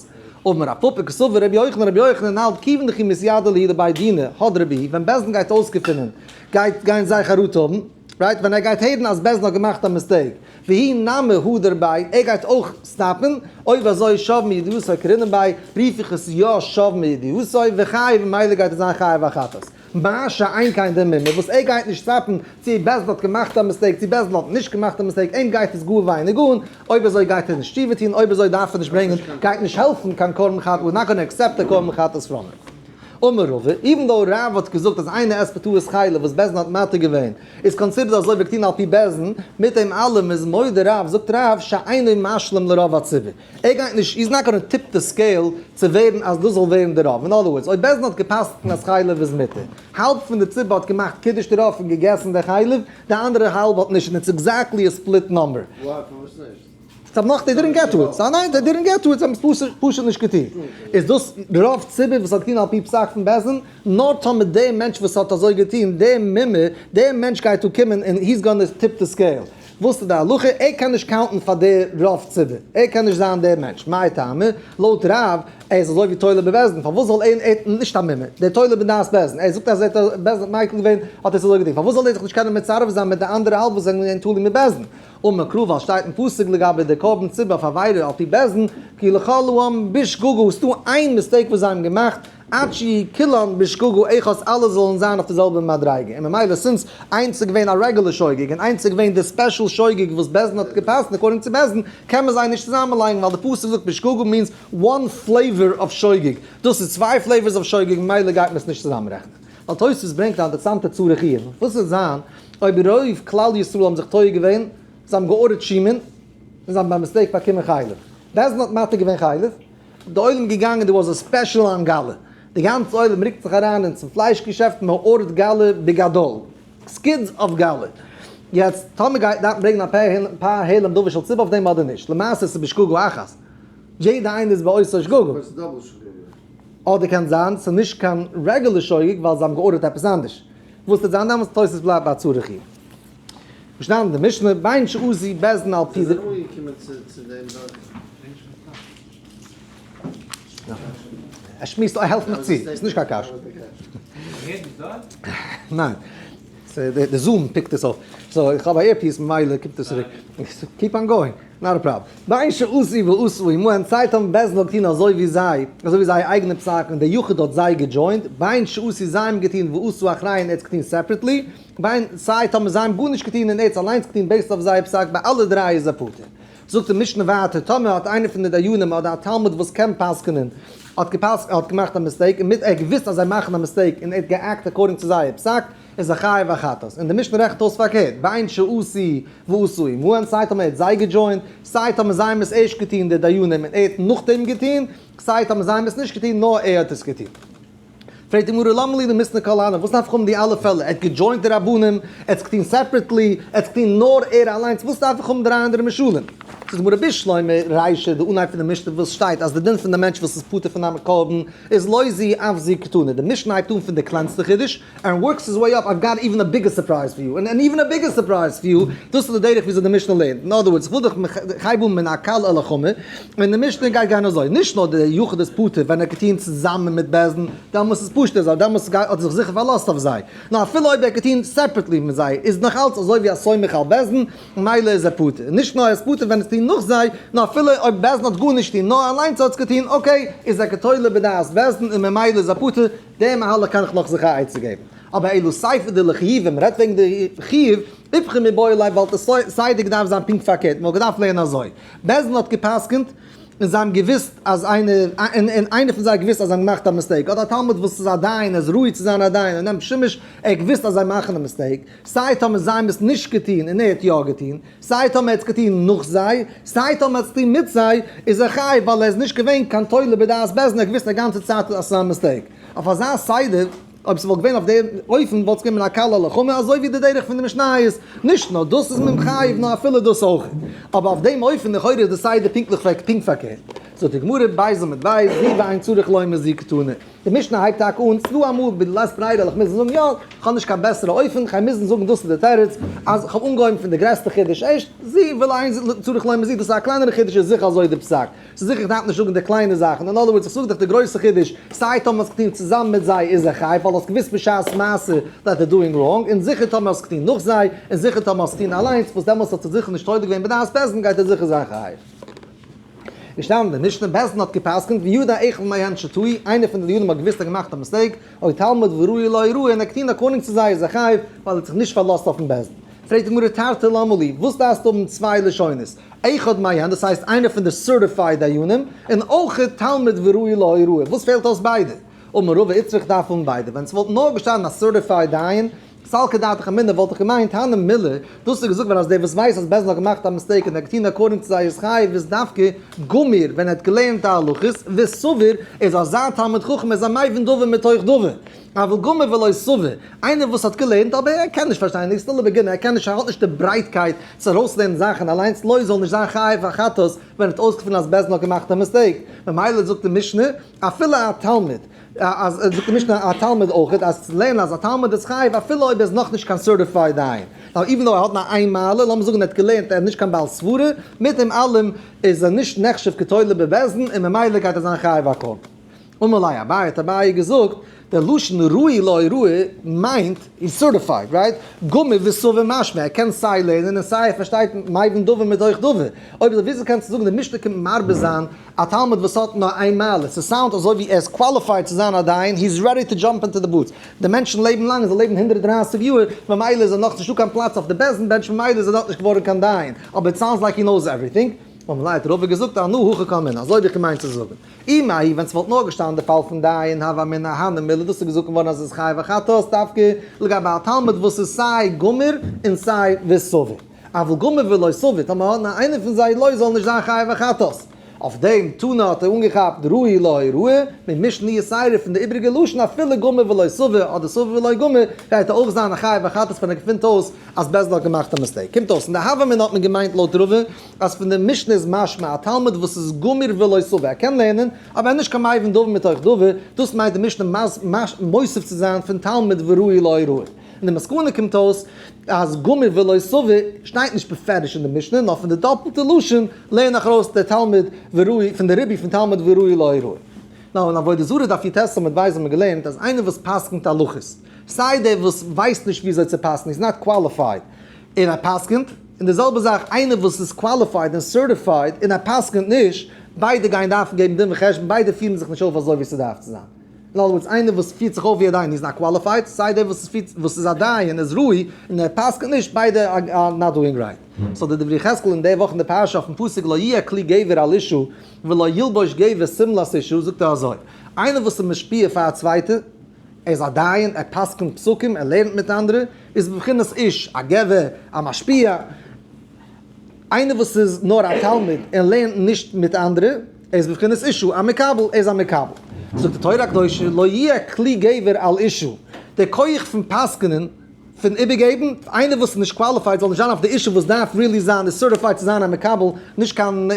אמר רב פפא קסבר רבי יוחנן רבי יוחנן האלט כיוון דכי מתיידע להו דבי דינא הדרי בהו, ווען בית דין גייט אויסגעפינען גייט גייען זיי חרטה האבן, right ווען ער גייט הערן אז בית דין האט געמאכט א mistake, והוא נמי הדר ביה, ער גייט אויך stop ן, אויב אזוי שב מידיעתו קרינן ביה, רוף איך עס יא שב מידיעתו, וחייב ממילא גייט ער זיין חייב א חטאת. מה שאין כן דער מומר וואס ער גייט נישט stop ן צו בית דין האט געמאכט א mistake צו בית דין האט נישט געמאכט א mistake אים גייט עס גאר ווייניג אן, אויב אזוי גייט ער נישט תשובה טון, אויב אזוי דארף ער נישט ברענגען, גייט נישט העלפן קיין קרבן חטאת, we're not gonna accept א קרבן חטאת from him. אמר רבא, even though רב האט געזאגט אז איינער עסט בטעות חלב וואס בית דין האט מתיר געווען, איז considered אזוי ווי געטון על פי בית דין, מיט דעם אלעם איז מודה רב, זאגט רב, שאינו משלים לרוב הציבור. ער גייט נישט, he's not gonna tip the scale צו ווערן אז דאס זאל ווערן די רוב. אין other words, אויב בית דין האט גע'פסק'נט אז חלב איז מותר, האלב פון די ציבור האט געמאכט קידוש דערויף און געגעסן די חלב, די אנדערע האלב האט נישט, און it's exactly a split number. וואי, פארוואס נישט? זיי האבן נאך, they didn't get to it. ניין, they didn't get to it, זיי האבן עס פשוט נישט געטון. איז דאס רוב ציבור וואס האט געטון על פי פסק פון בית דין? נאר טאמער דער מענטש וואס האט אזוי געטון, דער מומר, דער מענטש גייט דא קומען און he's gonna tip the scale. וואס איז די הלכה? ער קען נישט count ן פאר די רוב ציבור. ער קען נישט זיין דער מענטש. מאי טעמא? לויט רב, ער איז אזוי ווי תולה בבית דין. פארוואס זאל ער, ער נישט א מומר, דער תולה בדעת בית דין. ער זאגט אז ער האט בית דין האט מיקל געווען, האט ער עס אזוי געטון. פארוואס זאל ער זיך נישט קענען מצרף זיין מיט די אנדערע האלב וואס זענען געווען תלוי מיט בית דין? אמר קרא ווייל שטייט אין פסוק לגבי די קרבן ציבור אויף עבירה על פי בית דין, כי לכל העם בשגגה, ס'דא איין mistake וואס זיי האבן געמאכט, עד שיהיו כולן בשגגה אחת אלע זאלן זיין אויף די זעלבע מדריגה, און ממילא since איינס איז געווען א רעגולער שוגג און איינס איז געווען די special שוגג וואס בית דין האט געפסק'נט according צו בית דין, קען מען זיי נישט צוזאמען לייגן ווייל די פסוק זאגט בשגגה means one flavor of שוגג, דאס איז צוויי flavors of שוגג ממילא גייט מען עס נישט צוזאמענרעכענען. ווייל תוספות ברענגט א אינטערעסאנטע צריך עיון, וואס וועט זיין אויב רוב כלל ישראל האבן זיך טועה געווען, זיי האבן גע order ט שמן, און זיי האבן ביי mistake באקומען חלב, בית דין האט מתיר געווען חלב, די עולם געגאנגען there was a special on גאלע, די גאנצע עולם רוקט זיך אריין אין צום פלייש געשעפט מען order ט גאלע בגדול, skids of גאלע, יעצט טאמער גייט דארף מען ברענגען א פר העלם דבר של ציבור אויף דעם אדער נישט, למעשה עס איז בשגגה אחת, יעדע איינער איז באותו שגגה. אדער קען זיין ס'איז נישט קיין רעגולער שוגג ווייל זיי האבן גע order ט עפעס אנדערש. וואס וועט זיין דעמאלטס? תוס' בלייבט ביי צריך עיון. געשטאנען אין די משנה, בין שעשו בית דין על פי זיי זענען אנגעקומען צו דעם דורך. ער שמועסט, ער העלפט מיך צו, ס'איז נישט קיין קשיא. ניין. די Zoom pick ט עס אויף. so איך האב א earpiece ממילא קומט עס צוריק. keep on going. not a problem. בין שעשו ועשו עמהן סיי האבן בית דין געטון אזוי ווי זיי, אזוי ווי זייער אייגענע פסק און דער יחיד האט זיי גע join ט, בין שעשו זיי האבן געטון ועשו אחריהן ער האט עס געטון separately, בין סיי האבן זיי האבן גארנישט געטון און ער האט עס אליינס געטון based אויף זייער פסק, ביי אלע דריי איז ער פטור. זאגט די משנה ווייטער, טאמער האט איינער פון די דיינים אדער א תלמיד וואס קען פסק'נען האט געפסק'נט האט געמאכט א mistake און מיט ער האט געוואוסט אז זיי מאכן א mistake און ער האט גע act according צו זייער פסק, איז א חייב א חטאת, און די משנה רעכנט אויס פארקערט, בין שעשו ועשו עמהן, סיי טאמער ער האט זיי גע join ט, סיי טאמער זיי האבן עס ערשט געטון די דיינים און ער האט נאכדעם געטון, סיי טאמער זיי האבן עס נישט געטון נאר ער האט עס געטון. פרעגט די גמרא למה לי למיתני כל הני, וואס דארף איך האבן די אלע פעלער, ער האט גע join ט די רבנים, ער האט עס געטון separately, ער האט עס געטון נאר ער אליינס, וואס דארף איך האבן דריי אנדערע משלים? זאגט די גמרא בשלמא רישא, די אנהייב פון די משנה וואס שטייט אז די דין פון די מענטש וואס איז פטור פון א קרבן איז לא זו אף זו קתני, די משנה הייבט אן פון די קלענסטע חידוש, and works his way up, I've got even a bigger surprise for you, and even a bigger surprise for you, דאס איז די דרך וויאזוי די משנה לערנט, אין other words, איך וויל דיך, איך הייב אן מן הקל אל החמור, און די משנה גייט גיין אזוי, נישט נאר דער יחיד איז פטור ווען ער האט געטון צוזאמען מיט בית דין, דעמאלס איז פשוט אזוי, דעמאלס האט ער זיך זיכער פארלאזט אויף זיי, נאר אפילו אויב ער האט געטון separately מיט זיי, איז נאך אלץ אזוי ווי א סומך על בית דין, ממילא איז ער פטור, נישט נאר ער איז פטור ווען עס טון נאך זיי, נאר אפילו אויב בית דין האט גארנישט טון, נאר אליינס האט עס געטון, okay, איז ער כתולה בדעת בית דין און ממילא איז ער פטור, די מהלך קען איך נאך זיך א עצה געבן. אבער אלא סיפא דלחיובא, מען רעדט וועגן די חיוב, איפכא מיבעי ליה וואלט די סדר געדארפט זיין פונקט פארקערט, מען וואלט געדארפט לערנען אזוי, בית דין האט גע'פסק'נט און זיי האבן געוואוסט אז איינער, און איינער פון זיי האט געוואוסט אז זיי האבן געמאכט א mistake, אדער א תלמיד וואס איז א דיין, ער איז ראוי צו זיין א דיין, ער נעמט שימוש, ער האט געוואוסט אז זיי מאכן א mistake, סיי טאמער זיי האבן עס נישט געטון און ער האט יא געטון, סיי טאמער ער האט עס געטון נאך זיי, סיי טאמער ער האט עס געטון מיט זיי, איז ער חייב ווייל ער איז נישט געווען קיין תולה בדעת בית דין, ער האט געוואוסט א גאנצע צייט אז עס איז א mistake. אויף אזא סדר, אויב ס'וואלט געווען אויף דעם אופן וואלט עס געווען מן הקל אל החמור אזוי ווי די דרך פון די משניות, נישט נאר דאס איז מען חייב נאר אפילו דאס אויך. אבער אויף דעם אופן לכאורה איז די סדר פונקטליך פונקט פארקערט. זאגט די גמרא בית עמוד בית זו ואין צריך לומר זו קתני. די משנה הייבט טאקע אן ס'דא אמאל בלית ברירה וועל איך מוזן זאגן יא, כ'האב נישט קיין בעסערע אופן, כ'גיי מוזן זאגן דאס איז די תירוץ, אז כ'האב אנגעהויבן פון די גרעסטע חידוש ערשט, זו ואין צריך לומר זו, דאס איז א קלענערע חידוש איז זיכער אזוי די פסק. ס'איז זיכער איך דארף נישט זאגן די קליינע זאכן, in other words איך זאג דיך די גרויסע חידוש, סיי טאמער האסט געטון צוזאמען מיט זיי איז ער חייב ווייל האסט געוואוסט בשעת מעשה that they're doing wrong, און זיכער טאמער האסט געטון נאך זיי, און זיכער טאמער האסט געטון אליינס, וואס דעמאלטס האט ער זיכער נישט תולה געווען בדעת בית דין גייט ער זיכער זיין חייב. געשטאנען די משנה, בית דין האט גע'פסק'נט, וידע אחד מהן שטעו, איינער פון די דיינים האט געוואוסט ער האט געמאכט א mistake, או תלמיד וראוי להוראה, און ער האט געטון according צו זיי איז ער חייב, ווייל ער האט זיך נישט פארלאזט אויפן בית דין. פרעגט די גמרא תרתי למה לי, וואס דארפסטו האבן צוויי לשונות? אחד מהן, דאס הייסט איינער פון די certified דיינים, און אויך תלמיד וראוי להוראה, וואס פעלט אויס ביידע? אמר רבא איצטריך דארף האבן ביידע, ווען ס'וואלט נאר געשטאנען א certified דיין, סלקא דעתך אמינא וואלט איך געמיינט הני מילי, דאס איז געזאגט ווען אז דער וואס ווייסט אז בית דין האט געמאכט א mistake און ער האט געטון according צו זיי איז חייב איז דווקא גמור ווען ער האט געלערנט די הלכות, וסבור איז אזא תלמיד חכם איז א מבין דבר מתוך דבר. אבל גמור ולא סבור, איינער וואס האט געלערנט אבער ער קען נישט פארשטיין, ער איז still א beginner, ער קען נישט, ער האט נישט די ברייטקייט צו ארויסלערנען זאכן אליינס, לא זאל נישט זיין חייב א חטאת ווען ער האט אויסגעפונען אז בית דין האט געמאכט א mistake, ממילא זאגט די משנה אפילו א תלמיד, אז זאגט די משנה א תלמיד אויך, אז צו לערנען אז א תלמיד איז חייב אפילו אויב ער איז נאכנישט קיין certified דיין, now even though ער האט נאר איין מעלה, לאמיר זאגן ער האט געלערנט ער איז נישט קיין בעל סברה, מיט דעם אלעם איז ער נישט נחשב כתולה בבית דין און ממילא גייט ער זיין חייב א קרבן. אמר ליה אביי, האט אביי געזאגט, דער לשון ראוי להוראה מיינט איז certified, right? גמור וסבור משמע, ער קען סיי לערנען און סיי ער פארשטייט מבין דבר מתוך דבר. אויב אזוי וויאזוי קענסטו זאגן די משנה קומט מרבה זיין א תלמיד וואס האט נאר איין מעלה? ס' sound ט אזוי ווי ער איז qualified צו זיין א דיין, he is ready to jump into the boots. די מענטשן לעבן לאנג, זיי לעבן 130 יאר, ממילא איז ער נאך נישטא קיין פלאץ אויף די בית דין bench ממילא איז ער נאכנישט געווארן קיין דיין, אבער it sounds like he knows everything. אמר ליה האט רבא געזאגט אנא הכי קאמינא, אזוי האב איך געמיינט צו זאגן. אי מהאי ווען ס'וואלט נאר געשטאנען די פאל פון דיין הוה אמינא הני מילי דאס איז געזאגט געווארן אז עס איז חייב א חטאת דווקא לגבי א תלמיד וואס איז סיי גמור און סיי וסבור אבל גמור ולא סבור טאמער האט נאר איינער פון זיי לא זאל נישט זיין חייב א חטאת אויף דעם תנא האט ער אנגעכאפט ראוי להוראה ממשנה יתירה פון די איבריגע לשון אפילו גמור ולא סבור אדער סבור ולא גמור גייט ער אויך זיין א חייב א חטאת ווען ער געפינט אויס אז בית דין האט געמאכט א mistake קומט אויס אין די הוה אמינא האט מען געמיינט לויט רבא אז פון די משנה איז משמע א תלמיד וואס איז גמור ולא סבור, ער קען לערנען, אבער ער איז נישט קיין מבין דבר מתוך דבר, דאס מיינט די משנה מוסיף צו זיין פון תלמיד וראוי להוראה. און די מסקנא קומט אויס אז גמור ולא סבור שטייט נישט בפירוש אין די משנה, נאר פון די דאפלטע לשון לערן איך ארויס דער תלמיד וראוי, פון די ריבוי פון תלמיד וראוי להוראה. נאר אין עבודה זרה דף יט עמוד ב' האבן מיר געלערנט אז איינער וואס פסק'נט הלכות, סיי דער וואס ווייסט נישט וויאזוי צו פסק'ן, איז not qualified, און ער פסק'נט, און די זעלבע זאך איינער וואס איז qualified און certified און ער פסק'נט נישט, ביידע גייען דארפן געבן דין וחשבון, ביידע פירן זיך נישט אויף אזוי ווי ס'דארף צו זיין. in other words, איינער וואס פירט זיך אויף ווי א דיין איז not qualified, סיי דער וואס פירט וואס איז א דיין איז ראוי און ער פסק'נט נישט, ביידע are not doing right. so די דברי יחזקאל אין די וואך אין די פרשה אויפן פסוק לא יהיה כלי גבר על אשה ולא ילבש גבר שמלת אשה זאגט ער אזוי, איינער וואס איז משפיע פאר א צווייטע, ער איז א דיין, ער פסק'נט פסקים, ער לערנט מיט אנדערע, איז בבחינת איש, א גבר, א משפיע, איינער וואס איז נאר א תלמיד און לערנט נישט מיט אנדערע, ער איז בבחינת אשה, א מקבל, ער איז א מקבל. זאגט די תורה הקדושה, לא יהיה כלי גבר על אשה, דער כח פון פסק'נען, פון איבערגעבן, איינער וואס איז נישט qualified זאל נישט זיין אויף די אשה וואס דארף really זיין איז certified צו זיין א מקבל, נישט קיין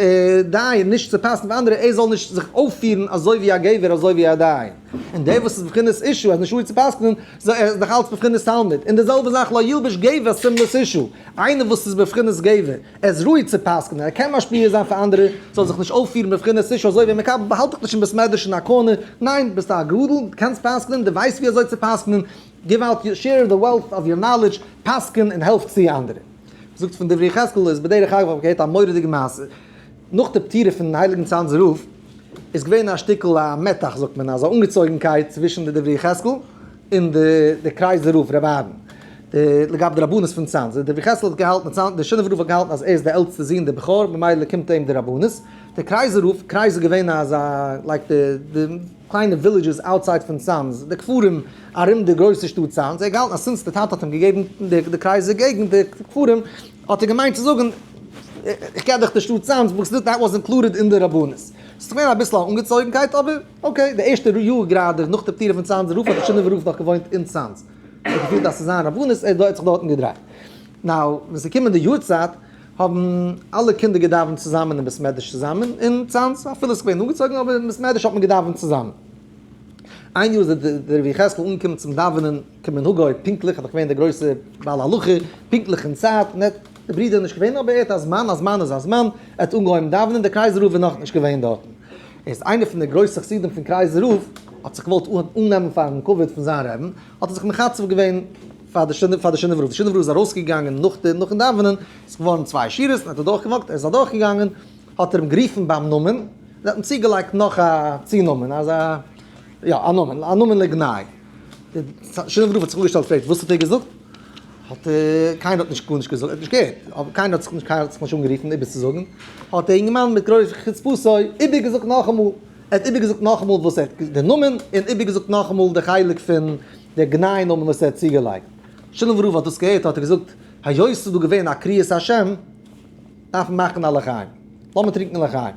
דיין, נישט צו פסק'נען פאר אנדערע, ער זאל נישט זיך אויפפירן אזוי ווי א גבר אזוי ווי א דיין. און דער וואס איז בבחינת אשה איז נישט ראוי צו פסק'נען, זאל ער איז נאך אלץ בבחינת תלמיד. און די זעלבע זאך לא ילבש גבר שמלת אשה, איינער וואס איז בבחינת גבר, ער איז ראוי צו פסק'נען, ער קען משפיע זיין פאר אנדערע, זאל זיך נישט אויפפירן בבחינת אשה אזוי ווי מקבל, באהאלט דיך נישט אין בית מדרש אין א corner, ניין, ביסט א גדול, קענסט פסק'נען, דו ווייסט ווי אזוי צו פסק'נען, give out, share the wealth of your knowledge, פסק'ן און העלף צו אנדערע. זאגט פון דברי יחזקאל איז בדרך אגב האב איך געהערט א מורא'דיגע מעשה, נאך די פטירה פון הייליגן צאנזער רב איז געווען א שטיקל א מתח זאגט מען אזא אנגעצויגנקייט צווישן די דברי יחזקאל און די די קרייזער רב רבי אהרן. די לגבי די רבנות פון צאנז, דער רבי יחזקאל האט געהאלטן אז דער שינאווער רב האט געהאלטן אז ער איז דער עלטסטער זון דער בכור ממילא קומט אים די רבנות, דער קרייזער רב, קרייז איז געווען אזא like די די קליינע villages outside פון צאנז, די כפרים ארום די גרויסע שטאט צאנז, ער האט געהאלטן אז since די טאטע האט אים געגעבן די די קרייזער געגנט די כפרים האט ער געמיינט צו זאגן איך געב דיך די שטאט צאנז because that was included אין די רבנות. ס'איז געווען אביסל א אנגעצויגנקייט אבער okay, די ערשטע יאר גראדע נאך די פטירה פון צאנזער רב האט די שינאווער רב נאך געוואוינט אין צאנז. ער האט געפילט אז ס'איז זיין רבנות, ער האט זיך דארטן געדרייט. now, ווען ס'איז געקומען די יארצייט, האבן אלע קינדער געדאווענט צוזאמען אין בית מדרש צוזאמען אין צאנז, אפילו ס'איז געווען אנגעצויגן, אבער אין בית מדרש האט מען געדאווענט צוזאמען. איין יאר איז דער רבי יחזקאל אנגעקומען צום דאווענען כמנהגו, פונקטליך, ער איז דאך געווען דער גרויסער בעל הלכה, פונקטליך אין צייט, און ער האט, די ברידער איז נישט געווען, אבער ער האט א זמן, א זמן איז א זמן, ער האט אנגעהויבן דאווענען, דער קרייזער רב איז נאכנישט געווען דארטן. איז איינער פון די גרויסע חסידים פון קרייזער רב האט זיך געוואלט אננעמען פארן כבוד פון זיין רעבין, האט ער זיך מחצף געווען פאר די פאר די שינאווער רב, די שינאווער רב איז ארויסגעגאנגען נאך די נאכן דאווענען, ס'איז געווארן צוויי שורות און ער האט אדורך גע walk ט, ער איז אדורך געגאנגען האט ער אים גערופן ביים נאמען, און האט אים צוגעלייגט נאך א צונאמען, אזא יא א נאמען, א נאמען לגנאי. די שינאווער רב האט זיך אפגעשטעלט פרעגט וואס האט ער געזאגט? האט ער, קיינער האט נישט גארנישט געזאגט, ער האט נישט געהערט, אבער קיינער האט זיך נישט, קיינער האט זיך נישט אנגערופן איבערצוזאגן, האט דער אינגערמאן מיט גרויס חוצפתו איבערגעזאגט נאכאמאל, ער האט איבערגעזאגט נאכאמאל וואס ער האט, די נאמען, און איבערגעזאגט נאכאמאל די חלק פון די גנאי נאמען וואס ער האט צוגעלייגט. שינאווער רב האט דאס געהערט האט ער געזאגט, היות ס'איז דא געווען א קריאת השם, דארף מען מאכן א לחיים, לאמיר טרינקען לחיים.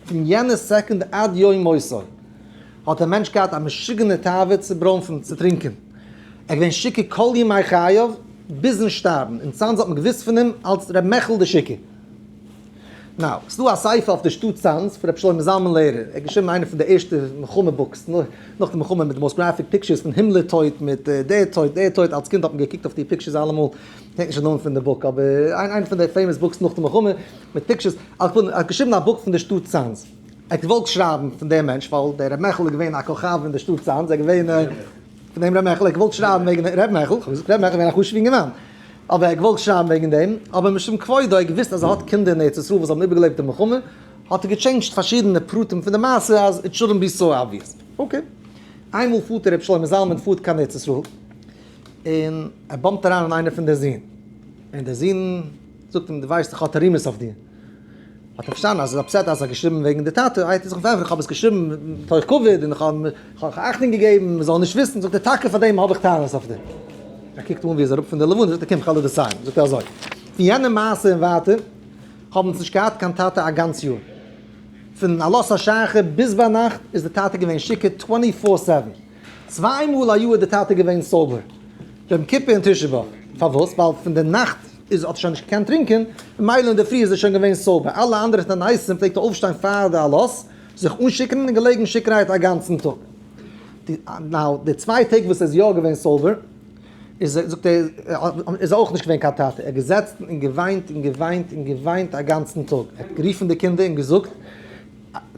פון יענע סעקונדע עד יום מותו האט דער מענטש געהאט א משוגענע תאווה צו ברוינפן, צו טרינקען. ער איז געווען שיכור כל ימי חייו ביזן שטארבן, אין צאנז האט מען געוואוסט פון אים אלס ר' מעכל דער שיכור. now, ס'איז דא א ספר אויף די שטאט צאנז פון ר' שלמה זלמן לערער, ער האט געשריבן איינע פון די ערשטע מלחמה books, נאך די מלחמה מיט די most graphic pictures פון הימלער טויט מיט דער טויט דער טויט, אלס קינד האט מען געקוקט אויף די pictures אלעמאל, כ'דענק נישט די נאמען פון די book אבער איינע פון די famous books נאך די מלחמה מיט pictures, על כל פנים ער האט געשריבן א book פון די שטאט צאנז. ער האט געוואלט שרייבן פון דעם מענטש ווייל דער ר' מעכל איז געווען א כוכב אין די שטאט צאנז, ער איז געווען פון דעם ר' מעכל, ער האט געוואלט שרייבן וועגן ר' מעכל, כ'האב געזאגט ר' מעכל איז געווען א חשוב'ע אינגערמאן, אבער ער האט געוואלט שרייבן וועגן דעם, אבער משום כבודו, ער האט געוואוסט אז ער האט קינדער אין ארץ ישראל וואס האבן איבערגעלעבט די מלחמה, האט ער גע change ט פארשידענע פרטים פון די מעשה אז it shouldn't be so obvious. okay. איינמאל פארט ר' שלמה זלמן פארט קיין ארץ ישראל, און ער bump ט אריין אין איינער פון די זין, און דער זון זאגט אים דו ווייסט איך האב תרעומות אויף דיר. האט ער פארשטאנען אז ער איז upset אז ער האט געשריבן וועגן די טאטע, האט ער זיך פארענטפערט איך האב עס געשריבן מתוך כבוד און איך האב אכטונג געגעבן מען זאל נישט וויסן, זאגט ער טאקע פאר דעם האב איך טענות אויף דיר. ער קוקט אן ווי ער איז אראפ פון די לבנה, זאגט ער קום כ'וועל דיר דערציילן, זאגט ער אזוי, פון יענע מעשה און ווייטער האבן אונז נישט געהאט קיין טאטע א גאנץ יאר, פון עלות השחר ביז ביינאכט איז די טאטע געווען שיכור twenty four seven, צוויי מאל א יאר איז די טאטע געווען sober, יום כיפור און תשעה באב, פארוואס? ווייל פון די נאכט איז האט ער שוין נישט געקענט טרינקען, ממילא אינדערפרי איז ער שוין געווען sober, אלע אנדערע תעניתים פלעגט ער אויפשטיין פאר די עלות, זיך אנשיכור'ן און געלעגן שיכור'הייט א גאנצן טאג. די now די צוויי טעג וואס ער איז יא געווען sober, איז ער זאגט ער איז ער אויך נישט געווען קיין טאטע, ער האט געזעצן און געוויינט און געוויינט און געוויינט א גאנצן טאג, ער האט גערופן די קינדער און געזאגט,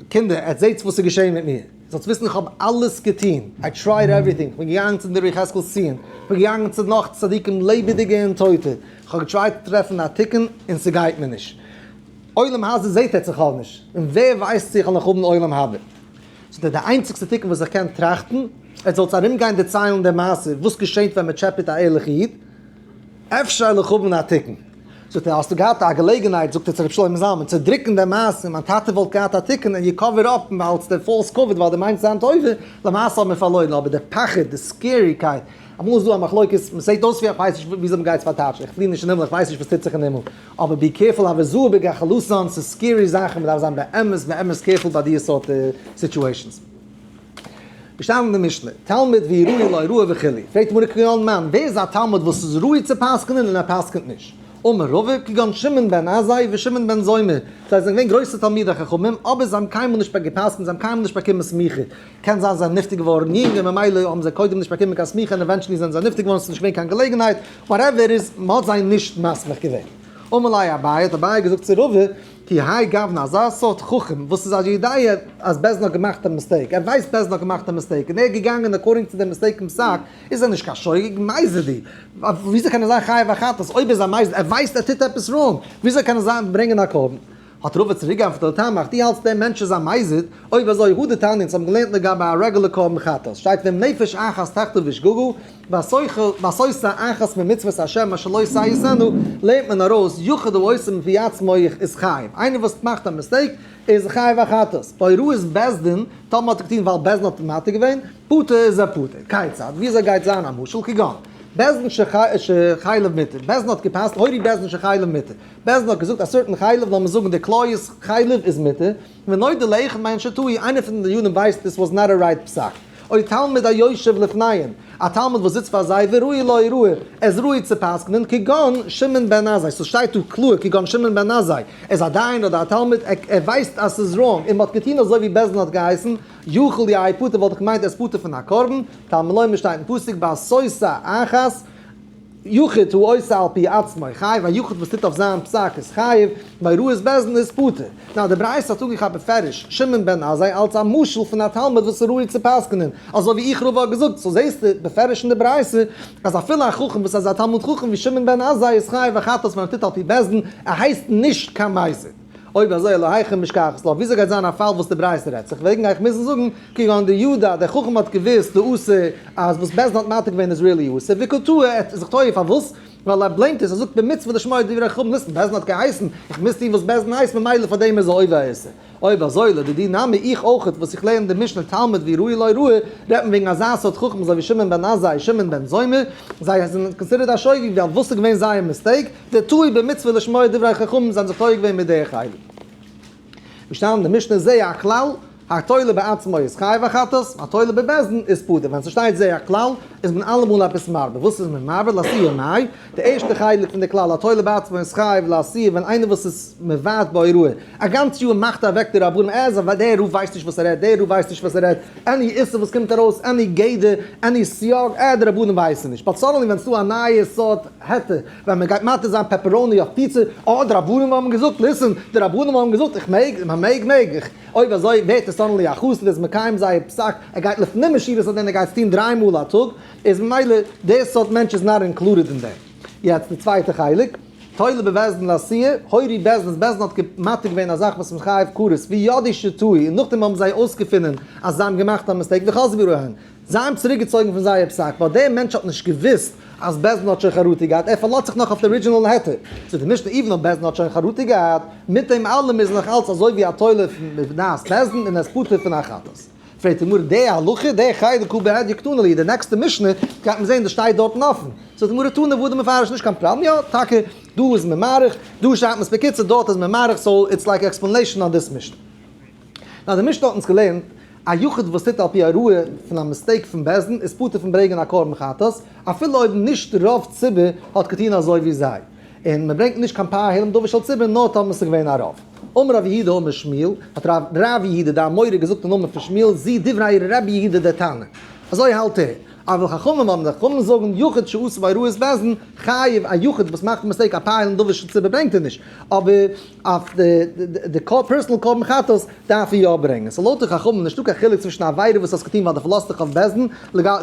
קינדער עטס זעטס וואס איז געשען מיט מיר, זאלסט וויסן איך האב אלעס געטון, I tried everything, איך בין געגאנגען צום דברי יחזקאל'ס ציון, איך בין געגאנגען צו נאך צדיקים לעבעדיגע און טויטע, איך האב גע try ט צו טרעפן א תיקון און ס'גייט מיר נישט. עולם הזה זעט עטס איך האב נישט, און ווער ווייסט צו איך וועל נאך האבן עולם הבא. זאגט ער די איינציגסטע תיקון וואס איך קען טראכטן, עטס זאלטס ארומגיין דערציילן די מעשה וואס געשענט ווען מ'טשעפעט א ערליכע איד, אפשר וועל איך האבן א תיקון. זאגט ער, האסטו געהאט א געלעגנהייט, זאגט ער צו רבי שלמה זלמן, צו דרוקן די מעשה, מיין טאטע וואלט געהאט א תיקון און you cover up אלס די false כבוד ווייל דו מיינסט זיין טובה, למעשה האבן מיר פארלוירן, אבער די פחד, די scary קייט, אמאל איז דא א מחלוקת, מען זעט אויס ווי איך ווייס נישט וויאזוי מען גייט עס פארטייטשן, איך פלי נישט אין הימל, איך ווייס נישט וואס טוט זיך אין הימל, אבער be careful הווי זהיר בגחלתן, ס'איז scary זאכן, מען דארף זיין באמת באמת careful ביי די סארט situations. געשטאנען אין די משנה, תלמיד והראוי להוראה וכו', פרעגט די גמרא כגון מאן, ווער איז א תלמיד וואס איז ראוי צו פסק'נען און ער פסק'נט נישט? אמר רבא, כגון שמעון בן עזאי ושמעון בן זומא, זיי זענען געווען גרויסע תלמידי חכמים, אבער זיי האבן קיינמאל נישט געפסק'נט, זיי האבן קיינמאל נישט באקומען סמיכה, קען זיין זיי זענען נפטר געווארן יונג און ממילא האבן זיי קודם נישט באקומען קיין סמיכה און eventually זענען זיי נפטר געווארן, ס'איז נישט געווען קיין געלעגנהייט, whatever איז, מ'האט זיי נישט מסמיך געווען. אמר ליה אביי, האט אביי געזאגט צו רבא, כי האי גוונא, אזא סארט חכם וואס איז א יודע אז בית דין האט געמאכט א mistake, ער ווייסט בית דין האט געמאכט א mistake און ער איז געגאנגען according צו די mistake אין פסק, איז ער נישט קיין שוגג, מזיד הוא. וויאזוי קען ער זיין חייב א חטאת אויב ער איז א מזיד, ער ווייסט ער טוט עפעס wrong, וויאזוי קען ער זיין ברענגען א קרבן? האט רבא צוריקגעענטפערט לטעמיך, דו האלטסט דער מענטש איז א מזיד? אויב אזוי הא דתניא, אונז האבן געלערנט לגבי א רעגולער קרבן חטאת, שטייט ואם נפש אחת תחטא בשגגה, בעשותה אחת ממצוות השם אשר לא תעשינה, לערנט מען ארויס יחיד העושה מפי עצמו איז חייב, איינער וואס מאכט א mistake איז חייב א חטאת, בהוראת בית דין, טאמער האט ער געטון ווייל בית דין האט אים מתיר געווען, פטור איז ער פטור. כיצד? וויאזוי גייט זיין א משל? כגון, בית דין שחלב מותר, בית דין האט געפסק'נט, הורו בית דין שחלב מותר, בית דין האט געזאגט א certain חלב, לאמיר זאגן די כליות חלב איז מותר, ונודע לאחד מהן שטעו, איינער פון די דיינים ווייסט this was not a right פסק, או תלמיד היושב לפניהם, א תלמיד וואס זיצט פאר זיי וראוי להוראה, ער איז ראוי צו פסק'נען, כגון שמעון בן עזאי, ס'שטייט דא קלאר כגון שמעון בן עזאי, ער איז א דיין אדער א תלמיד, ער ווייסט אז ס'איז wrong, און מ'האט געטון אזוי ווי בית דין האט געהייסן, יכול יהא פטור וואלט איך געמיינט ער איז פטור פון א קרבן, תלמוד לומר שטייט אין פסוק בעשותה אחת, יחיד הוא עושה על פי עצמו חייב, א יחיד וואס טוט אויף זיין פסק איז חייב, בהוראת בית דין איז פטור. נאר די ברייתא האט אנגעכאפט בפירוש שמעון בן עזאי אלץ א משל פון א תלמיד וואס איז ראוי צו פסק'נען, אזוי ווי איך רבא האט געזאגט, so זעסטו בפירוש אין די ברייתא אז אפילו א חכם וואס איז א תלמיד חכם ווי שמעון בן עזאי איז חייב א חטאת ווען ער טוט על פי בית דין, ער הייסט נישט קיין מזיד. אויב אזוי אלא היכא משכחת לה, וויאזוי גייט זיין א פאל וואס די ברייתא רעדט זיך וועגן? גיי איך מוזן זאגן, כגון דידע, דער חכם האט געוואוסט דאסור אז וואס בית דין האט מתיר געווען איז really אסור, וקא טעה, ער האט זיך טועה פארוואס? ווייל ער blame ט עס, ער זאגט במצוה לשמוע דברי חכמים, listen, בית דין האט געהייסן, איך מוז טון וואס בית דין הייסט, ממילא פאר דעם איז ער עובר איסור. אויב אזוי לדידי נמי, איך אויכעט וואס איך לערן די משנה תלמיד וראוי להוראה, רעדט מען וועגן אזא סארט חכם אזוי ווי שמעון בן עזאי, שמעון בן זומא, זיי זענען considered א שוגג, ווייל וואס איז געווען זייער mistake? די טעה במצוה לשמוע דברי חכמים זענען זיך טועה געווען מיט די חלב. געשטאנען אין די משנה זה הכלל, התולה בעצמו איז חייב א חטאת, התולה בבית דין איז פטור. ווען ס'שטייט זה הכלל איז מען אלעמאל עפעס מרבה. וואס איז מען מרבה? לאתויי מאי. די ערשטע חלק פון די כלל התולה בעצמו איז חייב לאתויי ווען איינער וואס איז מבעט בהוראה א גאנץ יאר מאכט ער אוועק די רבנים ער איז א דער רב ווייסט נישט וואס ער רעדט דער רב ווייסט נישט וואס ער רעדט any איסור וואס קומט ארויס any גדר any סייג אה די רבנים ווייסן נישט but suddenly ווען ס'דא א נייע סארט היתר ווען מען גייט מתיר זיין pepperoni אויף פיצא, אה די רבנים האבן געזאגט, listen, די רבנים האבן געזאגט איך מעג, מען מעג מעג איך, אויב אזוי ווערט עס suddenly א חסיד איז מקיים זייער פסק, ער גייט לפנים משורת הדין ער גייט עס טון דריי מאל א טאג, איז ממילא דער סארט מענטש איז not included אין דעם. יעצט די צווייטע חלק, תולה בבית דין לאתויי, הורו בית דין, בית דין האט מתיר געווען א זאך וואס איז מחייב כרת, וידעו שטעו, און נאכדעם האבן זיי אויסגעפונען אז זיי האבן געמאכט א mistake, וחזרו בהן. זיי האבן צוריק געצויגן פון זייער פסק ווייל דער מענטש האט נישט געוואוסט אז בית דין האט שוין חרטה געהאט, ער פארלאזט זיך נאך אויף די original היתר. זאגט די משנה even אויב בית דין האט שוין חרטה געהאט, מיט דעם אלעם איז נאך אלץ אזוי ווי א תולה מדעת בית דין און ער איז פטור פון א חטאת. פרעגט די גמרא די הלכה, די חלק הא בהדיא קתני להו, די נעקסטע משנה גייט מען זען דאס שטייט דארטן אפן. זאגט די גמרא תנא והדר מפרש נישט קיין פראבלעם, יא טאקע דא איז מען מאריך, דא שרייבט מען עס בקיצור, דארט איז מען מאריך, so it's like explanation on this משנה. נאר די משנה האט אונז געלערנט, א יחיד וואס טוט על פי הוראה פון א mistake פון בית דין איז פטור פון ברענגען א קרבן חטאת, אפילו אויב נישט רוב ציבור האט געטון אזוי ווי זיי. און מען ברענגט נישט קיין פר העלם דבר של ציבור נאר טאמער ס'איז געווען א רוב. אמר רב יהודה אמר שמואל, האט רב יהודה די אמורא געזאגט אין נאמען פון שמואל, זו דברי רבי יהודה דער תנא. אזוי האלט ער. אבל חכמים האבן די חכמים זאגן יחיד שעשה בהוראת בית דין חייב, א יחיד וואס מאכט mistake א פר העלם דבר של ציבור ברענגט ער נישט, אבער אויף די personal קרבן חטאת דארף ער יא ברענגען. so לויט די חכמים נישטא קיין חילוק צווישן א עבירה וואס האסט געטון ווייל דו פארלאזט דיך אויף בית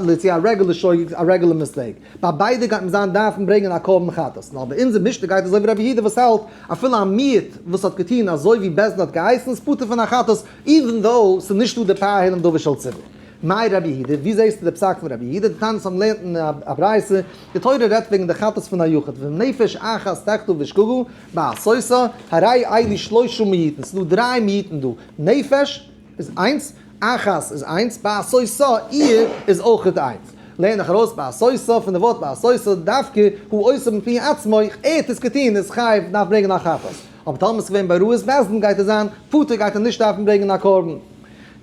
דין, צו א רעגולער שוגג א רעגולער mistake. ביי ביידע גייט מען זיין דארפן ברענגען א קרבן חטאת. נאר ביי אונזער משנה גייט אזוי ווי רבי יהודה וואס האלט אפילו א מיעוט וואס האט געטון אזוי ווי בית דין האט געהייסן איז פטור פון א חטאת even though ס'איז נישטא די פר העלם דבר של ציבור. מאי רבי יהודה, ווי זעסטו די פסק פון רבי יהודה? דתניא האבן געלערנט אין א ברייתא, די תורה רעדט וועגן די חטאת פון א יחיד, ואם נפש אחת תחטא בשגגה, בעשותה, הרי אלו שלושה מיעוטין, ס'איז דא דריי מיעוטין דא, נפש איז איינס, אחת איז איינס, בעשותה איר איז אויכעט איינס. לערן איך ארויס בעשותה פון די ווארט בעשותה דווקא הוא עושה מפי עצמו, ער האט עס געטון איז חייב דארף ברענגען א חטאת, אבער טאמער ס'איז געווען בהוראת בית דין גייט ער זיין פטור גייט ער נישט דארפן ברענגען א קרבן.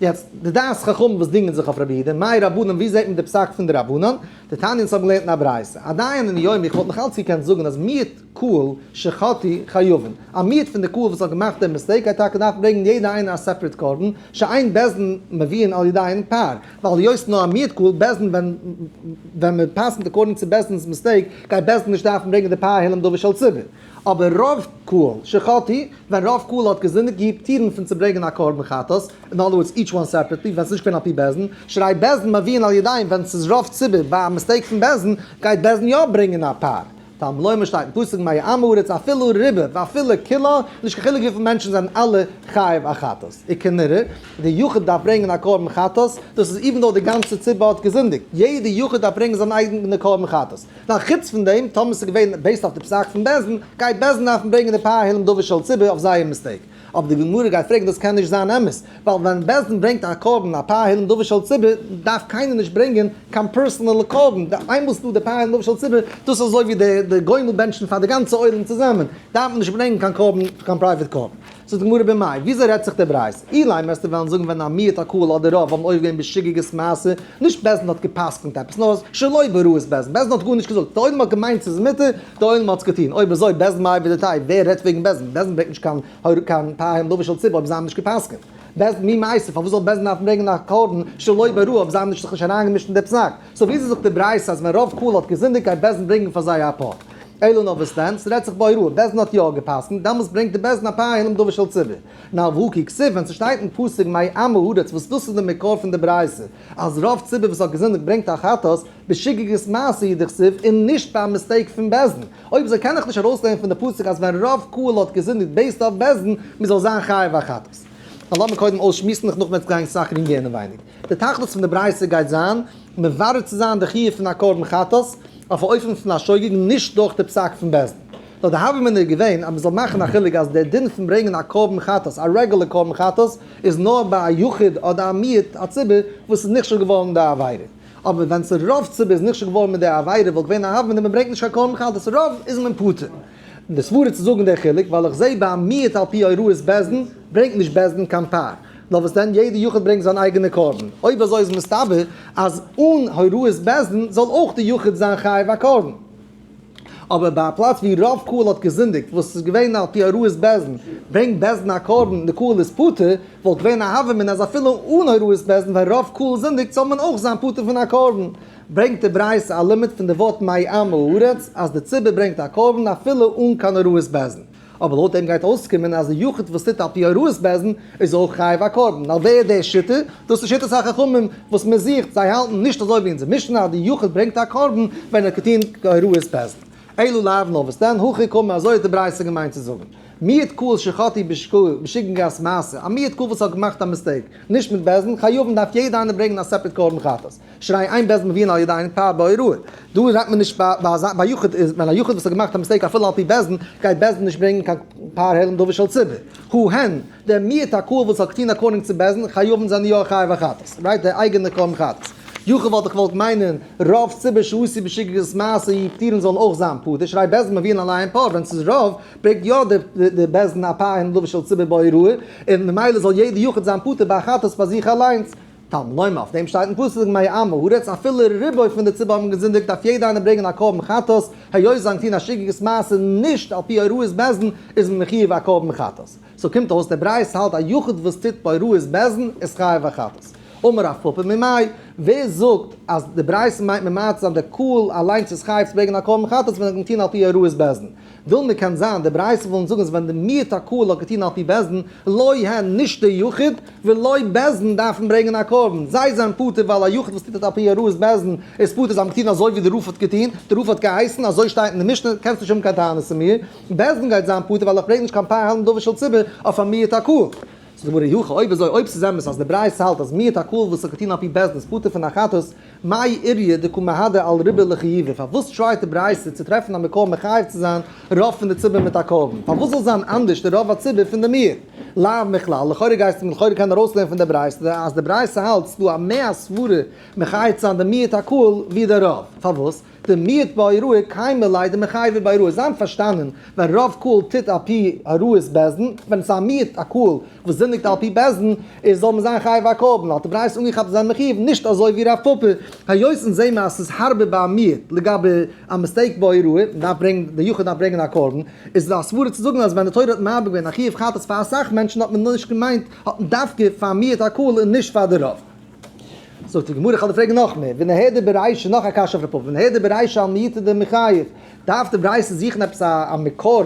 יעצט, די דעת חכמים וואס דינגען זיך אויף רבי יהודה, מאי רבנן, ווי זעט מען די פסק פון די רבנן? דתניא אונז האבן געלערנט אין א ברייתא, עדיין אני אומר, איך וואלט נאך אלץ געקענט זאגן אז מיעוט קהל שחטאו חייבין, א מיעוט פון די קהל וואס האט געמאכט דעם mistake גייט טאקע דארפן ברענגען יעדע איינער א separate קרבן, שאין בית דין מביאין על ידיהן פר, ווייל היות נאר א מיעוט קהל בית דין ווען ווען מען פסק'נט according צו בית דין'ס mistake גייט בית דין נישט דארפן ברענגען די פר העלם דבר של ציבור. אבער רוב קהל שחטאו, ווען רוב קהל האט געזינדיגט יהיו פטורין פון צו ברענגען א קרבן חטאת, in other words each one separately, ווען ס'איז נישט געווען על פי בית דין, שהרי בית דין מביאין על ידיהן, ווען ס'איז רוב ציבור ביי א mistake פון בית דין, גייט בית דין יא ברענגען א פר. תלמוד לומר שטייט אין פסוק מעם הארץ אפילו רובה ואפילו כולה, נישט קיין חילוק וויפיל מענטשן זענען אלע חייב א חטאת. וכנראה די יחיד דארף ברענגען א קרבן חטאת, דאס איז even though די גאנצע ציבור האט געזינדיגט, יעדע יחיד דארף ברענגען זיין אייגענע קרבן חטאת. נאר חוץ פון דעם, טאמער ס'איז געווען based אויף די פסק פון בית דין, גייט בית דין דארפן ברענגען די פר העלם דבר של ציבור אויף זייער mistake. אבער די גמרא גייט פרעגן דאס קען נישט זיין אמת, ווייל ווען בית דין ברענגט א קרבן א פר העלם דבר של ציבור, דארף קיינער נישט ברענגען קיין personal קרבן, איינמאל ס'דא די פר העלם דבר של ציבור, דאס איז אזוי ווי די גומל בענטשן פאר די גאנצע עולם צוזאמען, דארף מען נישט ברענגען קיין קרבן, קיין private קרבן. זאגט די גמרא במאי, וויאזוי רעדט זיך די ברייתא? אילימא וועסטו וועלן זאגן ווען א מיעוט הקהל אדער רוב האבן עובר געווען בשגגת מעשה, נישט בית דין האט גע'פסק'נט עפעס, נאר שלא בהוראת בית דין, בית דין האט גארנישט געזאגט, די עולם האט געמיינט ס'איז מותר, די עולם האט עס געטון, אויב אזוי בית דין מאי עבידתיה, ווער רעדט וועגן בית דין? בית דין ברענגט נישט קיין קיין פר העלם דבר של ציבור אויב זיי האבן נישט גע'פסק'נט. בית דין מי מייתי, פארוואס זאל בית דין דארפן ברענגען א קרבן שלא בהוראה אויב זיי האבן נישט זיך נישט אריינגעמישט אין די פסק? so וויאזוי זאגט די ברייתא אז ווען רוב קהל האט געזינדיגט גייט בית דין ברענגען פאר זיי א פר? אלא נאר וואס דען? ס'רעדט זיך בהוראה, בית דין האט יא גע'פסק'נט, דאמאלס ברענגט די בית דין א פר העלם דבר של ציבור. נאר והא כי כתיב ווען ס'שטייט אין פסוק מעם הארץ וואס דאס איז די מקור פון די ברייתא אז רוב ציבור וואס האט געזינדיגט ברענגט א חטאת בשגגת מעשה הוא דכתיב און נישט ביי א mistake פון בית דין. אויב אזוי קען איך נישט ארויסלערנען פון די פסוק אז ווען רוב קהל האט געזינדיגט based אויף בית דין מ'זאל זיין חייב א חטאת. נאר לאמיר קודם אויסשמועסן איך נאך וועט גיין סאך גרינגער אינעווייניג. די תכלית פון די ברייתא גייט זיין מברר צו זיין די חיוב פון א קרבן חטאת אויף א אופן פון א שוגג נישט דורך די פסק פון בית דין. נאר די הוה אמינא איז געווען אז מען זאל מאכן א חילוק אז דער דין פון ברענגען א קרבן חטאת, א רעגולער קרבן חטאת, איז נאר ביי א יחיד אדער א מיעוט א ציבור וואס איז נכשל געווארן אין די עבירה. אבער ווען ס'איז רוב ציבור איז נכשל געווארן מיט די עבירה וואלט געווען א הוה אמינא מען ברענגט נישט קיין קרבן חטאת רוב איז מען פטור. און די סברה צו זאגן דער חילוק ווייל איך זעה ביי א מיעוט על פי הוראת בית דין ברענגט נישט בית דין קיין פר. נאר וואס דען יעדע יחיד ברענגט זיין אייגענע קרבן. אויב אזוי איז מסתבר אז אן הוראת בית דין זאל אויך די יחיד זיין חייב א קרבן. אבער ביי א פלאץ ווי רוב קהל האט געזינדיגט וואס איז געווען על פי הוראת בית דין, ברענגט בית דין א קרבן און די קהל איז פטור, וואלט געווען א הוה אמינא אז אפילו אן הוראת בית דין ווען רוב קהל זינדיגט זאל מען אויך זיין פטור פון א קרבן. ברענגט די ברייתא א לימוד פון די ווארט מעם הארץ אז די ציבור ברענגט א קרבן אפילו אן קיין הוראת בית דין. אבער לויט דעם גייט אויסקומען אז די יחיד וואס טוט על פי הוראת בית דין איז אויך חייב א קרבן. נאר ווער די שיטה? דאס איז שיטת החכמים וואס מען זוכט, זיי האלטן נישט אזוי ווי אונזער משנה אז די יחיד ברענגט א קרבן ווען ער האט געטון הוראת בית דין. אלא לאו נאר וואס דען, הכי קאמר אזוי האט די ברייתא געמיינט צו זאגן. מיעוט קהל שחטאו בשגגת מעשה, א מיעוט קהל וואס האט געמאכט א mistake, נישט מיט בית דין, חייבין דארף יעדע איינער ברענגען א separate קרבן חטאת. שהרי אין בית דין מביאין על ידיהן פר בהוראה. דא רעדט מען נישט ביי אזא ביי יחיד איז ווען א יחיד וואס האט געמאכט א mistake אפילו על פי בית דין גייט בית דין נישט ברענגען קיין פר העלם דבר של ציבור. הא הן, דער מיעוט הקהל וואס האט געטון according צו בית דין חייבין זענען יא חייב א חטאת. right דער אייגענע קרבן חטאת. יכול וואלט איך געוואלט מיינען רוב ציבור שעשו בשגגת מעשה יהיו פטורין זאלן אויך זיין פטור שהרי בית דין מביאין עליהן פר ווען ס'איז רוב ברענגט יא די בית דין א פר העלם דבר של ציבור בהוראה און ממילא זאל יעדע יחיד זיין פטור ביי א חטאת ביי זיך אליינס. תלמוד לומר, אויף דעם שטייט אין פסוק מעם הארץ, אפילו רובו פון די ציבור האבן געזינדיגט דארף יעדער איינער ברענגען א קרבן חטאת, היות זיי האבן געטון א שגגת מעשה נישט על פי הוראת בית דין איז מען מחויב א קרבן חטאת. so קומט אויס דער ברייתא האלט א יחיד וואס טוט בהוראת בית דין איז חייב א חטאת. אמר רב פפא ממאי, ווער זאגט אז די ברייתא מיינט ממעט זיין דער קהל אליינס איז חייב צו ברענגען א קרבן חטאת ווען ער האט געטון על פי הוראת בית דין? וויל מען קען זיין, די ברייתא ווילן זאגן אז ווען די מיעוט הקהל האט געטון על פי בית דין, לא הן, נישט די יחיד, ולא בית דין דארפן ברענגען א קרבן, זיי זענען פטור ווייל א יחיד וואס טוט על פי הוראת בית דין איז פטור, זיי האבן געטון אזוי ווי די רב האט געטון, די רב האט געהייסן, אזוי שטייט אין די משנה, קענסט נישט האבן קיין טענות צו מיר, בית דין גייט זיין פטור ווייל איך ברענג נישט קיין פר העלם דבר של ציבור אויף א מיעוט הקהל. זאגט די גמרא אי הכי אויב אזוי אויב ס'איז אמת אז די ברייתא האלט אז מיעוט הקהל וואס האט געטון על פי בית דין איז פטור פון א חטאת, מאי איריא דקא מהדר על רובא לחיובא, פארוואס try ט די ברייתא צו טרעפן א מקור מחייב צו זיין רוב פון די ציבור מיט א קרבן? פארוואס זאל זיין אנדערש די רוב הציבור פון די מיעוט? לאו מכלל, לכאורה גייסטו מיר לכאורה קענען ארויסלערנען פון די ברייתא אז די ברייתא האלט ס'דא א מער סברה מחייב צו זיין די מיעוט הקהל ווי די רוב, פארוואס? דמיעוט בהוראה קיימא ליה דמיחייבי בהוראה, זיי האבן פארשטאנען ווען רוב קהל טוט על פי הוראת בית דין, ווען עס איז א מיעוט הקהל וואס זינדיגט על פי בית דין, איז זאל מען זיין חייב א קרבן, האט די ברייתא אנגעכאפט זיי זענען מחויב, נישט אזוי ווי רב פפא, היות אונז זעהן מיר אז עס איז הארבער ביי א מיעוט לגבי א mistake בהוראה, מען דארף ברענגען, די יחיד דארף ברענגען א קרבן, איז דא א סברה צו זאגן אז ווען די תורה האט מרבה געווען א חיוב חטאת פאר אסאך מענטשן האט מען נישט געמיינט האט מען דווקא פאר מיעוט הקהל און נישט פאר די רוב. זאגט די גמרא, איך וועל דיר פרעגן נאך מער, וניהדר ברישא, נאך א קשיא אויף רב פפא, וניהדר ברישא על מיעוטא דמיחייב, דארף די ברייתא זוכן עפעס א מקור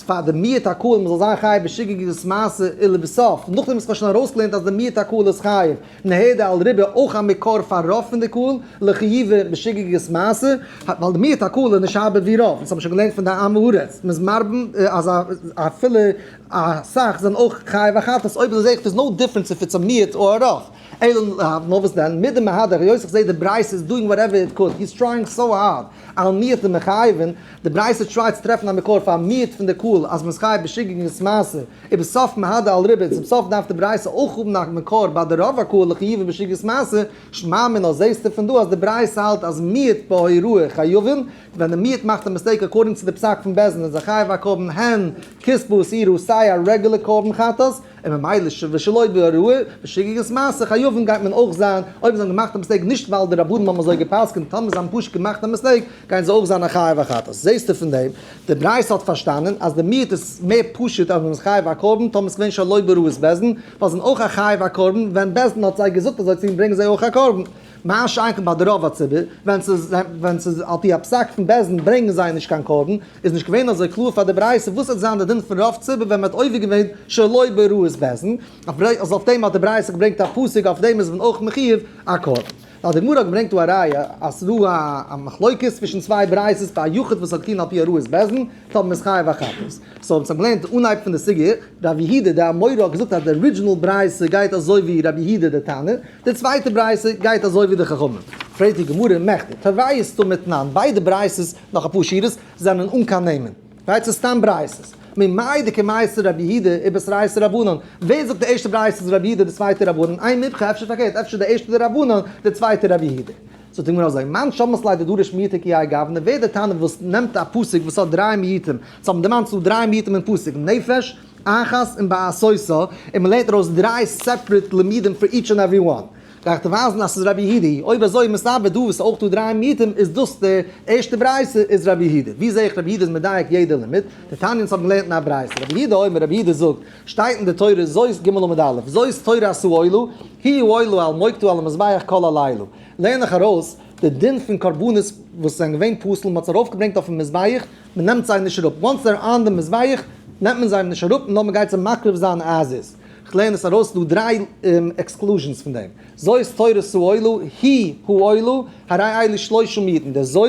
פאר די מיעוט הקהל מ'זאל זיין חייב בשגגת מעשה ולבסוף, נאכדעם וואס כ'האב שוין ארויסגעלערנט אז די מיעוט הקהל איז חייב, נהדר על ריבה אויך א מקור פאר רוב פון די קהל לחיובה בשגגת מעשה, ווייל די מיעוט הקהל איז נישט הארבער ווי רוב, אונז האבן שוין געלערנט פון די עם הארץ, מ'איז מרבים אז אפילו אסאך זענען אויך חייב א חטאת, אויב אזוי זעה איך there's no difference if it's a מיעוט or א רוב. אלא נאר וואס דען, מיט די מהדר, היות איך זעה די ברייתא איז doing whatever it could, he's trying so hard, על מיעוט למחייבין, די ברייתא try ט צו טרעפן א מקור פאר א מיעוט פון די קהל אז מ'איז חייב בשגגת מעשה, ובסוף מהדר על ריבה, צום סוף דארף די ברייתא אויך האבן א מקור ביי די רוב הקהל לחיובי בשגגת מעשה, שמע מינה זעהסטו פון דא אז די ברייתא האלט אז מיעוט בהוראה חייבין, ווען די מיעוט מאכט א mistake according צו די פסק פון בית דין איז ער חייב א קרבן הן כספו ושעירו סיי א רעגולער קרבן חטאת, און ממילא ושלא בהוראה בשגגת מעשה חייבין גייט מען אויך זיין, אויב זיי האבן געמאכט א mistake נישט ווייל די רבנים האבן אזוי גע'פסק'נט, טאמער זיי האבן פשוט געמאכט א mistake גייען זיי אויך זיין א חייב א חטאת. זעסטו פון דעם, די ברייתא האט פארשטאנען אז די מיעוט איז מער פשוט אז מען איז חייב א קרבן טאמער ס'געווען שלא בהוראת בית דין, ווייל זיי זענען אויך א חייב א קרבן, ווען בית דין האט זיי געזאגט אזוי צו ברענגען זיי אויך א קרבן. מה שאין כן ביי די רוב הציבור, ווען ס'איז ווען ס'איז על פי הפסק פון בית דין ברענגען זיי נישט קיין קרבן, איז נישט געווען אזוי קלאר פאר די ברייתא וואס וועט זיין די דין פון רוב ציבור ווען מ'האט עובר געווען שלא בהוראת בית דין, אז אויף דעם האט די ברייתא געברענגט א פסוק אויף דעם איז מען אויך מחיוב א קרבן. ווייל די גמרא האט געברענגט דא א ראיה אז ס'איז דא א מחלוקת צווישן צוויי ברייתות ביי א יחיד וואס האט געטון על פי הוראת בית דין, טאמער מ'איז חייב א חטאת. so אונז האבן געלערנט די אנהייב פון די סוגיא, רב יהודה די אמורא האט געזאגט אז די original ברייתא גייט אזוי ווי רבי יהודה די תנא, די צווייטע ברייתא גייט אזוי ווי די חכמים. פרעגט די גמרא, מכדי, תרוייהו סתמא תנן, ביידע ברייתות, נאך אפאר שורות, זענען אן קיין נעמען. right? ס'איז סתם ברייתות. ממאי דקא מייתי רבי יהודה ובתרייתא רבנן? ווער זאגט די ערשטע ברייתא איז רבי יהודה די צווייטע רבנן? אימא איפכא אפשר פארקערט אפשר די ערשטע די רבנן די צווייטע רבי יהודה. זאגט די גמרא אזוי, מאן שמעת ליה דדריש מיעוטא כי האי גוונא, ווער דער תנא וואס נעמט א פסוק וואס האט דריי מיעוטים, זיי האבן דערמאנט ס'דא דריי מיעוטים אין פסוק, נפש, אחת און בעשותה, און מ'לערנט ארויס דריי separate לימודים for each and every one. גיי איך דיר ווייזן אז ס'איז רבי יהודה. אויב אזוי מסתבר דא וואס ס'איז אויך דא דריי מיעוטים איז דאס די ערשטע ברייתא איז רבי יהודה. ווי זעה איך רבי יהודה איז מדייק יעדע לימוד? דתניא אונז האבן געלערנט אין א ברייתא. רבי יהודה אומר רבי יהודה זאגט, שטייט אין די תורה זאת ג' עמוד א', זאת תורת העולה, היא העולה על מוקדה על המזבח כל הלילה. לערן איך ארויס די דין פון קרבנות וואס זענען געווען פסול, מ'האט זיי ארויפגעברענגט אויפן מזבח, מ'נעמט זיי נישט אראפ, once they're on די מזבח נעמט מען זיי נישט אראפ נאר מ'גייט זיי מקריב זיין as is. כ'לערן עס ארויס ס'דא דריי exclusions פון דעם. זאת תורת העולה, היא העולה, הרי אלו שלושה מיעוטין, די זאת,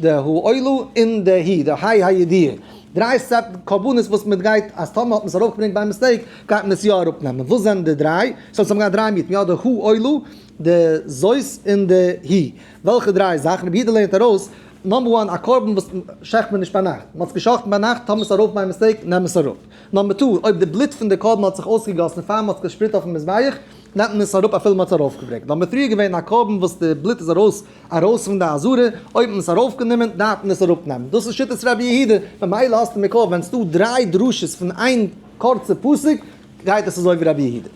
די העולה, און די היא, די ה' הידיעה. דריי סעט קרבנות וואס מען גייט אז טאמער האט מען עס ארויפגעברענגט by mistake גייט מען עס יא אראפנעמען. וואס זענען די דריי? so אונז האבן געהאט דריי מיעוטים, יא די העולה, די זאת, און די היא. וועלכע דריי זאכן? רבי יהודה לערנט ארויס, number one, א קרבן וואס שעכט מען נישט ביינאכט. מען האט עס געשאכטן ביינאכט, טאמער עס איז ארויף by mistake, נעם עס אראפ. number two, אויב די בלוט פון די קרבן האט זיך אויסגעגאסן פאר מען האט עס געשפריצט אויפן מזבח, נעמט מען עס אראפ אפילו מען האט עס ארויפגעברענגט. number three איז געווען א קרבן וואס די בלוט איז ארויס ארויס פון די עזרה, אויב מען עס ארויפגענומען דארף מען עס אראפנעמען. דאס איז שיטת רבי יהודה, ממילא האסטו מקור ווען ס'דא דריי דרשות פון איין קורצע פסוק, גייט עס אזוי ווי רבי יהודה.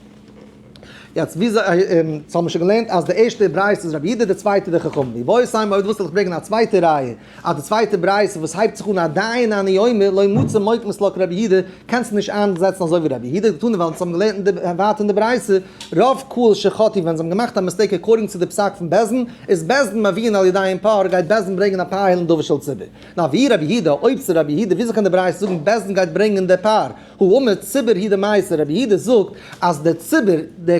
יעצט וויאזוי אונז האבן שוין געלערנט אז די ערשטע ברייתא איז רבי יהודה די צווייטע די חכמים. ואיבעית אימא אויב דו ווילסט וועל איך ברענגען א צווייטע ראיה אז די צווייטע ברייתא וואס הייבט זיך אן עדיין אני אומר לא מצא מוקמת לה כרבי יהודה קענסטו נישט איינזעצן אזוי ווי רבי יהודה דתניא ווייל אונז האבן געלערנט אין די ווייטער אין די ברייתא רוב קהל שחטאו ווען זיי האבן געמאכט א mistake according צו די פסק פון בית דין איז בית דין מביאין על ידיהם פר גייט בית דין ברענגען א פר לנדבה של ציבור. נא ואי רבי יהודה אויב ס'איז רבי יהודה וויאזוי קען די ברייתא זאגן בית דין גייט ברענגען די פר האמר ציבור הוא דמייתי, רבי יהודה זאגט אז דער ציבור, דער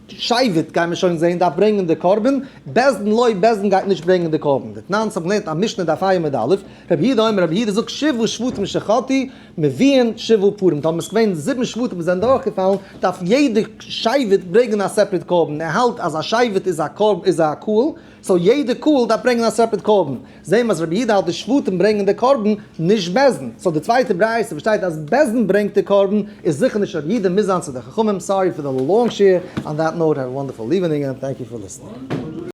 שבט גייען מיר שוין זעהן, דארף ברענגען די קרבן, בית דין לא, בית דין גייט נישט ברענגען די קרבן. דתנן אונז האבן געלערנט א משנה דף ע' עמוד א', רבי יהודה אומר, רבי יהודה זאגט שבעה שבטים שחטאו, מביאין שבעה פרים, טאמער עס געווען זיבן שבטים וואס זענען דורכגעפאלן, דארף יעדע שבט ברענגען א separate קרבן, ער האלט אז א שבט איז א קרבן איז א קהל, so יעדע קהל דארף ברענגען א separate קרבן. זעהן מיר אז רבי יהודה האלט די שבטים ברענגען די קרבן, נישט בית דין. so די צווייטע ברייתא וואס שטייט אז בית דין ברענגט די קרבן איז זיכער נישט רבי יהודה, מוז זיין צו די חכמים. sorry for the long שיעור. on that note have a wonderful evening and thank you for listening.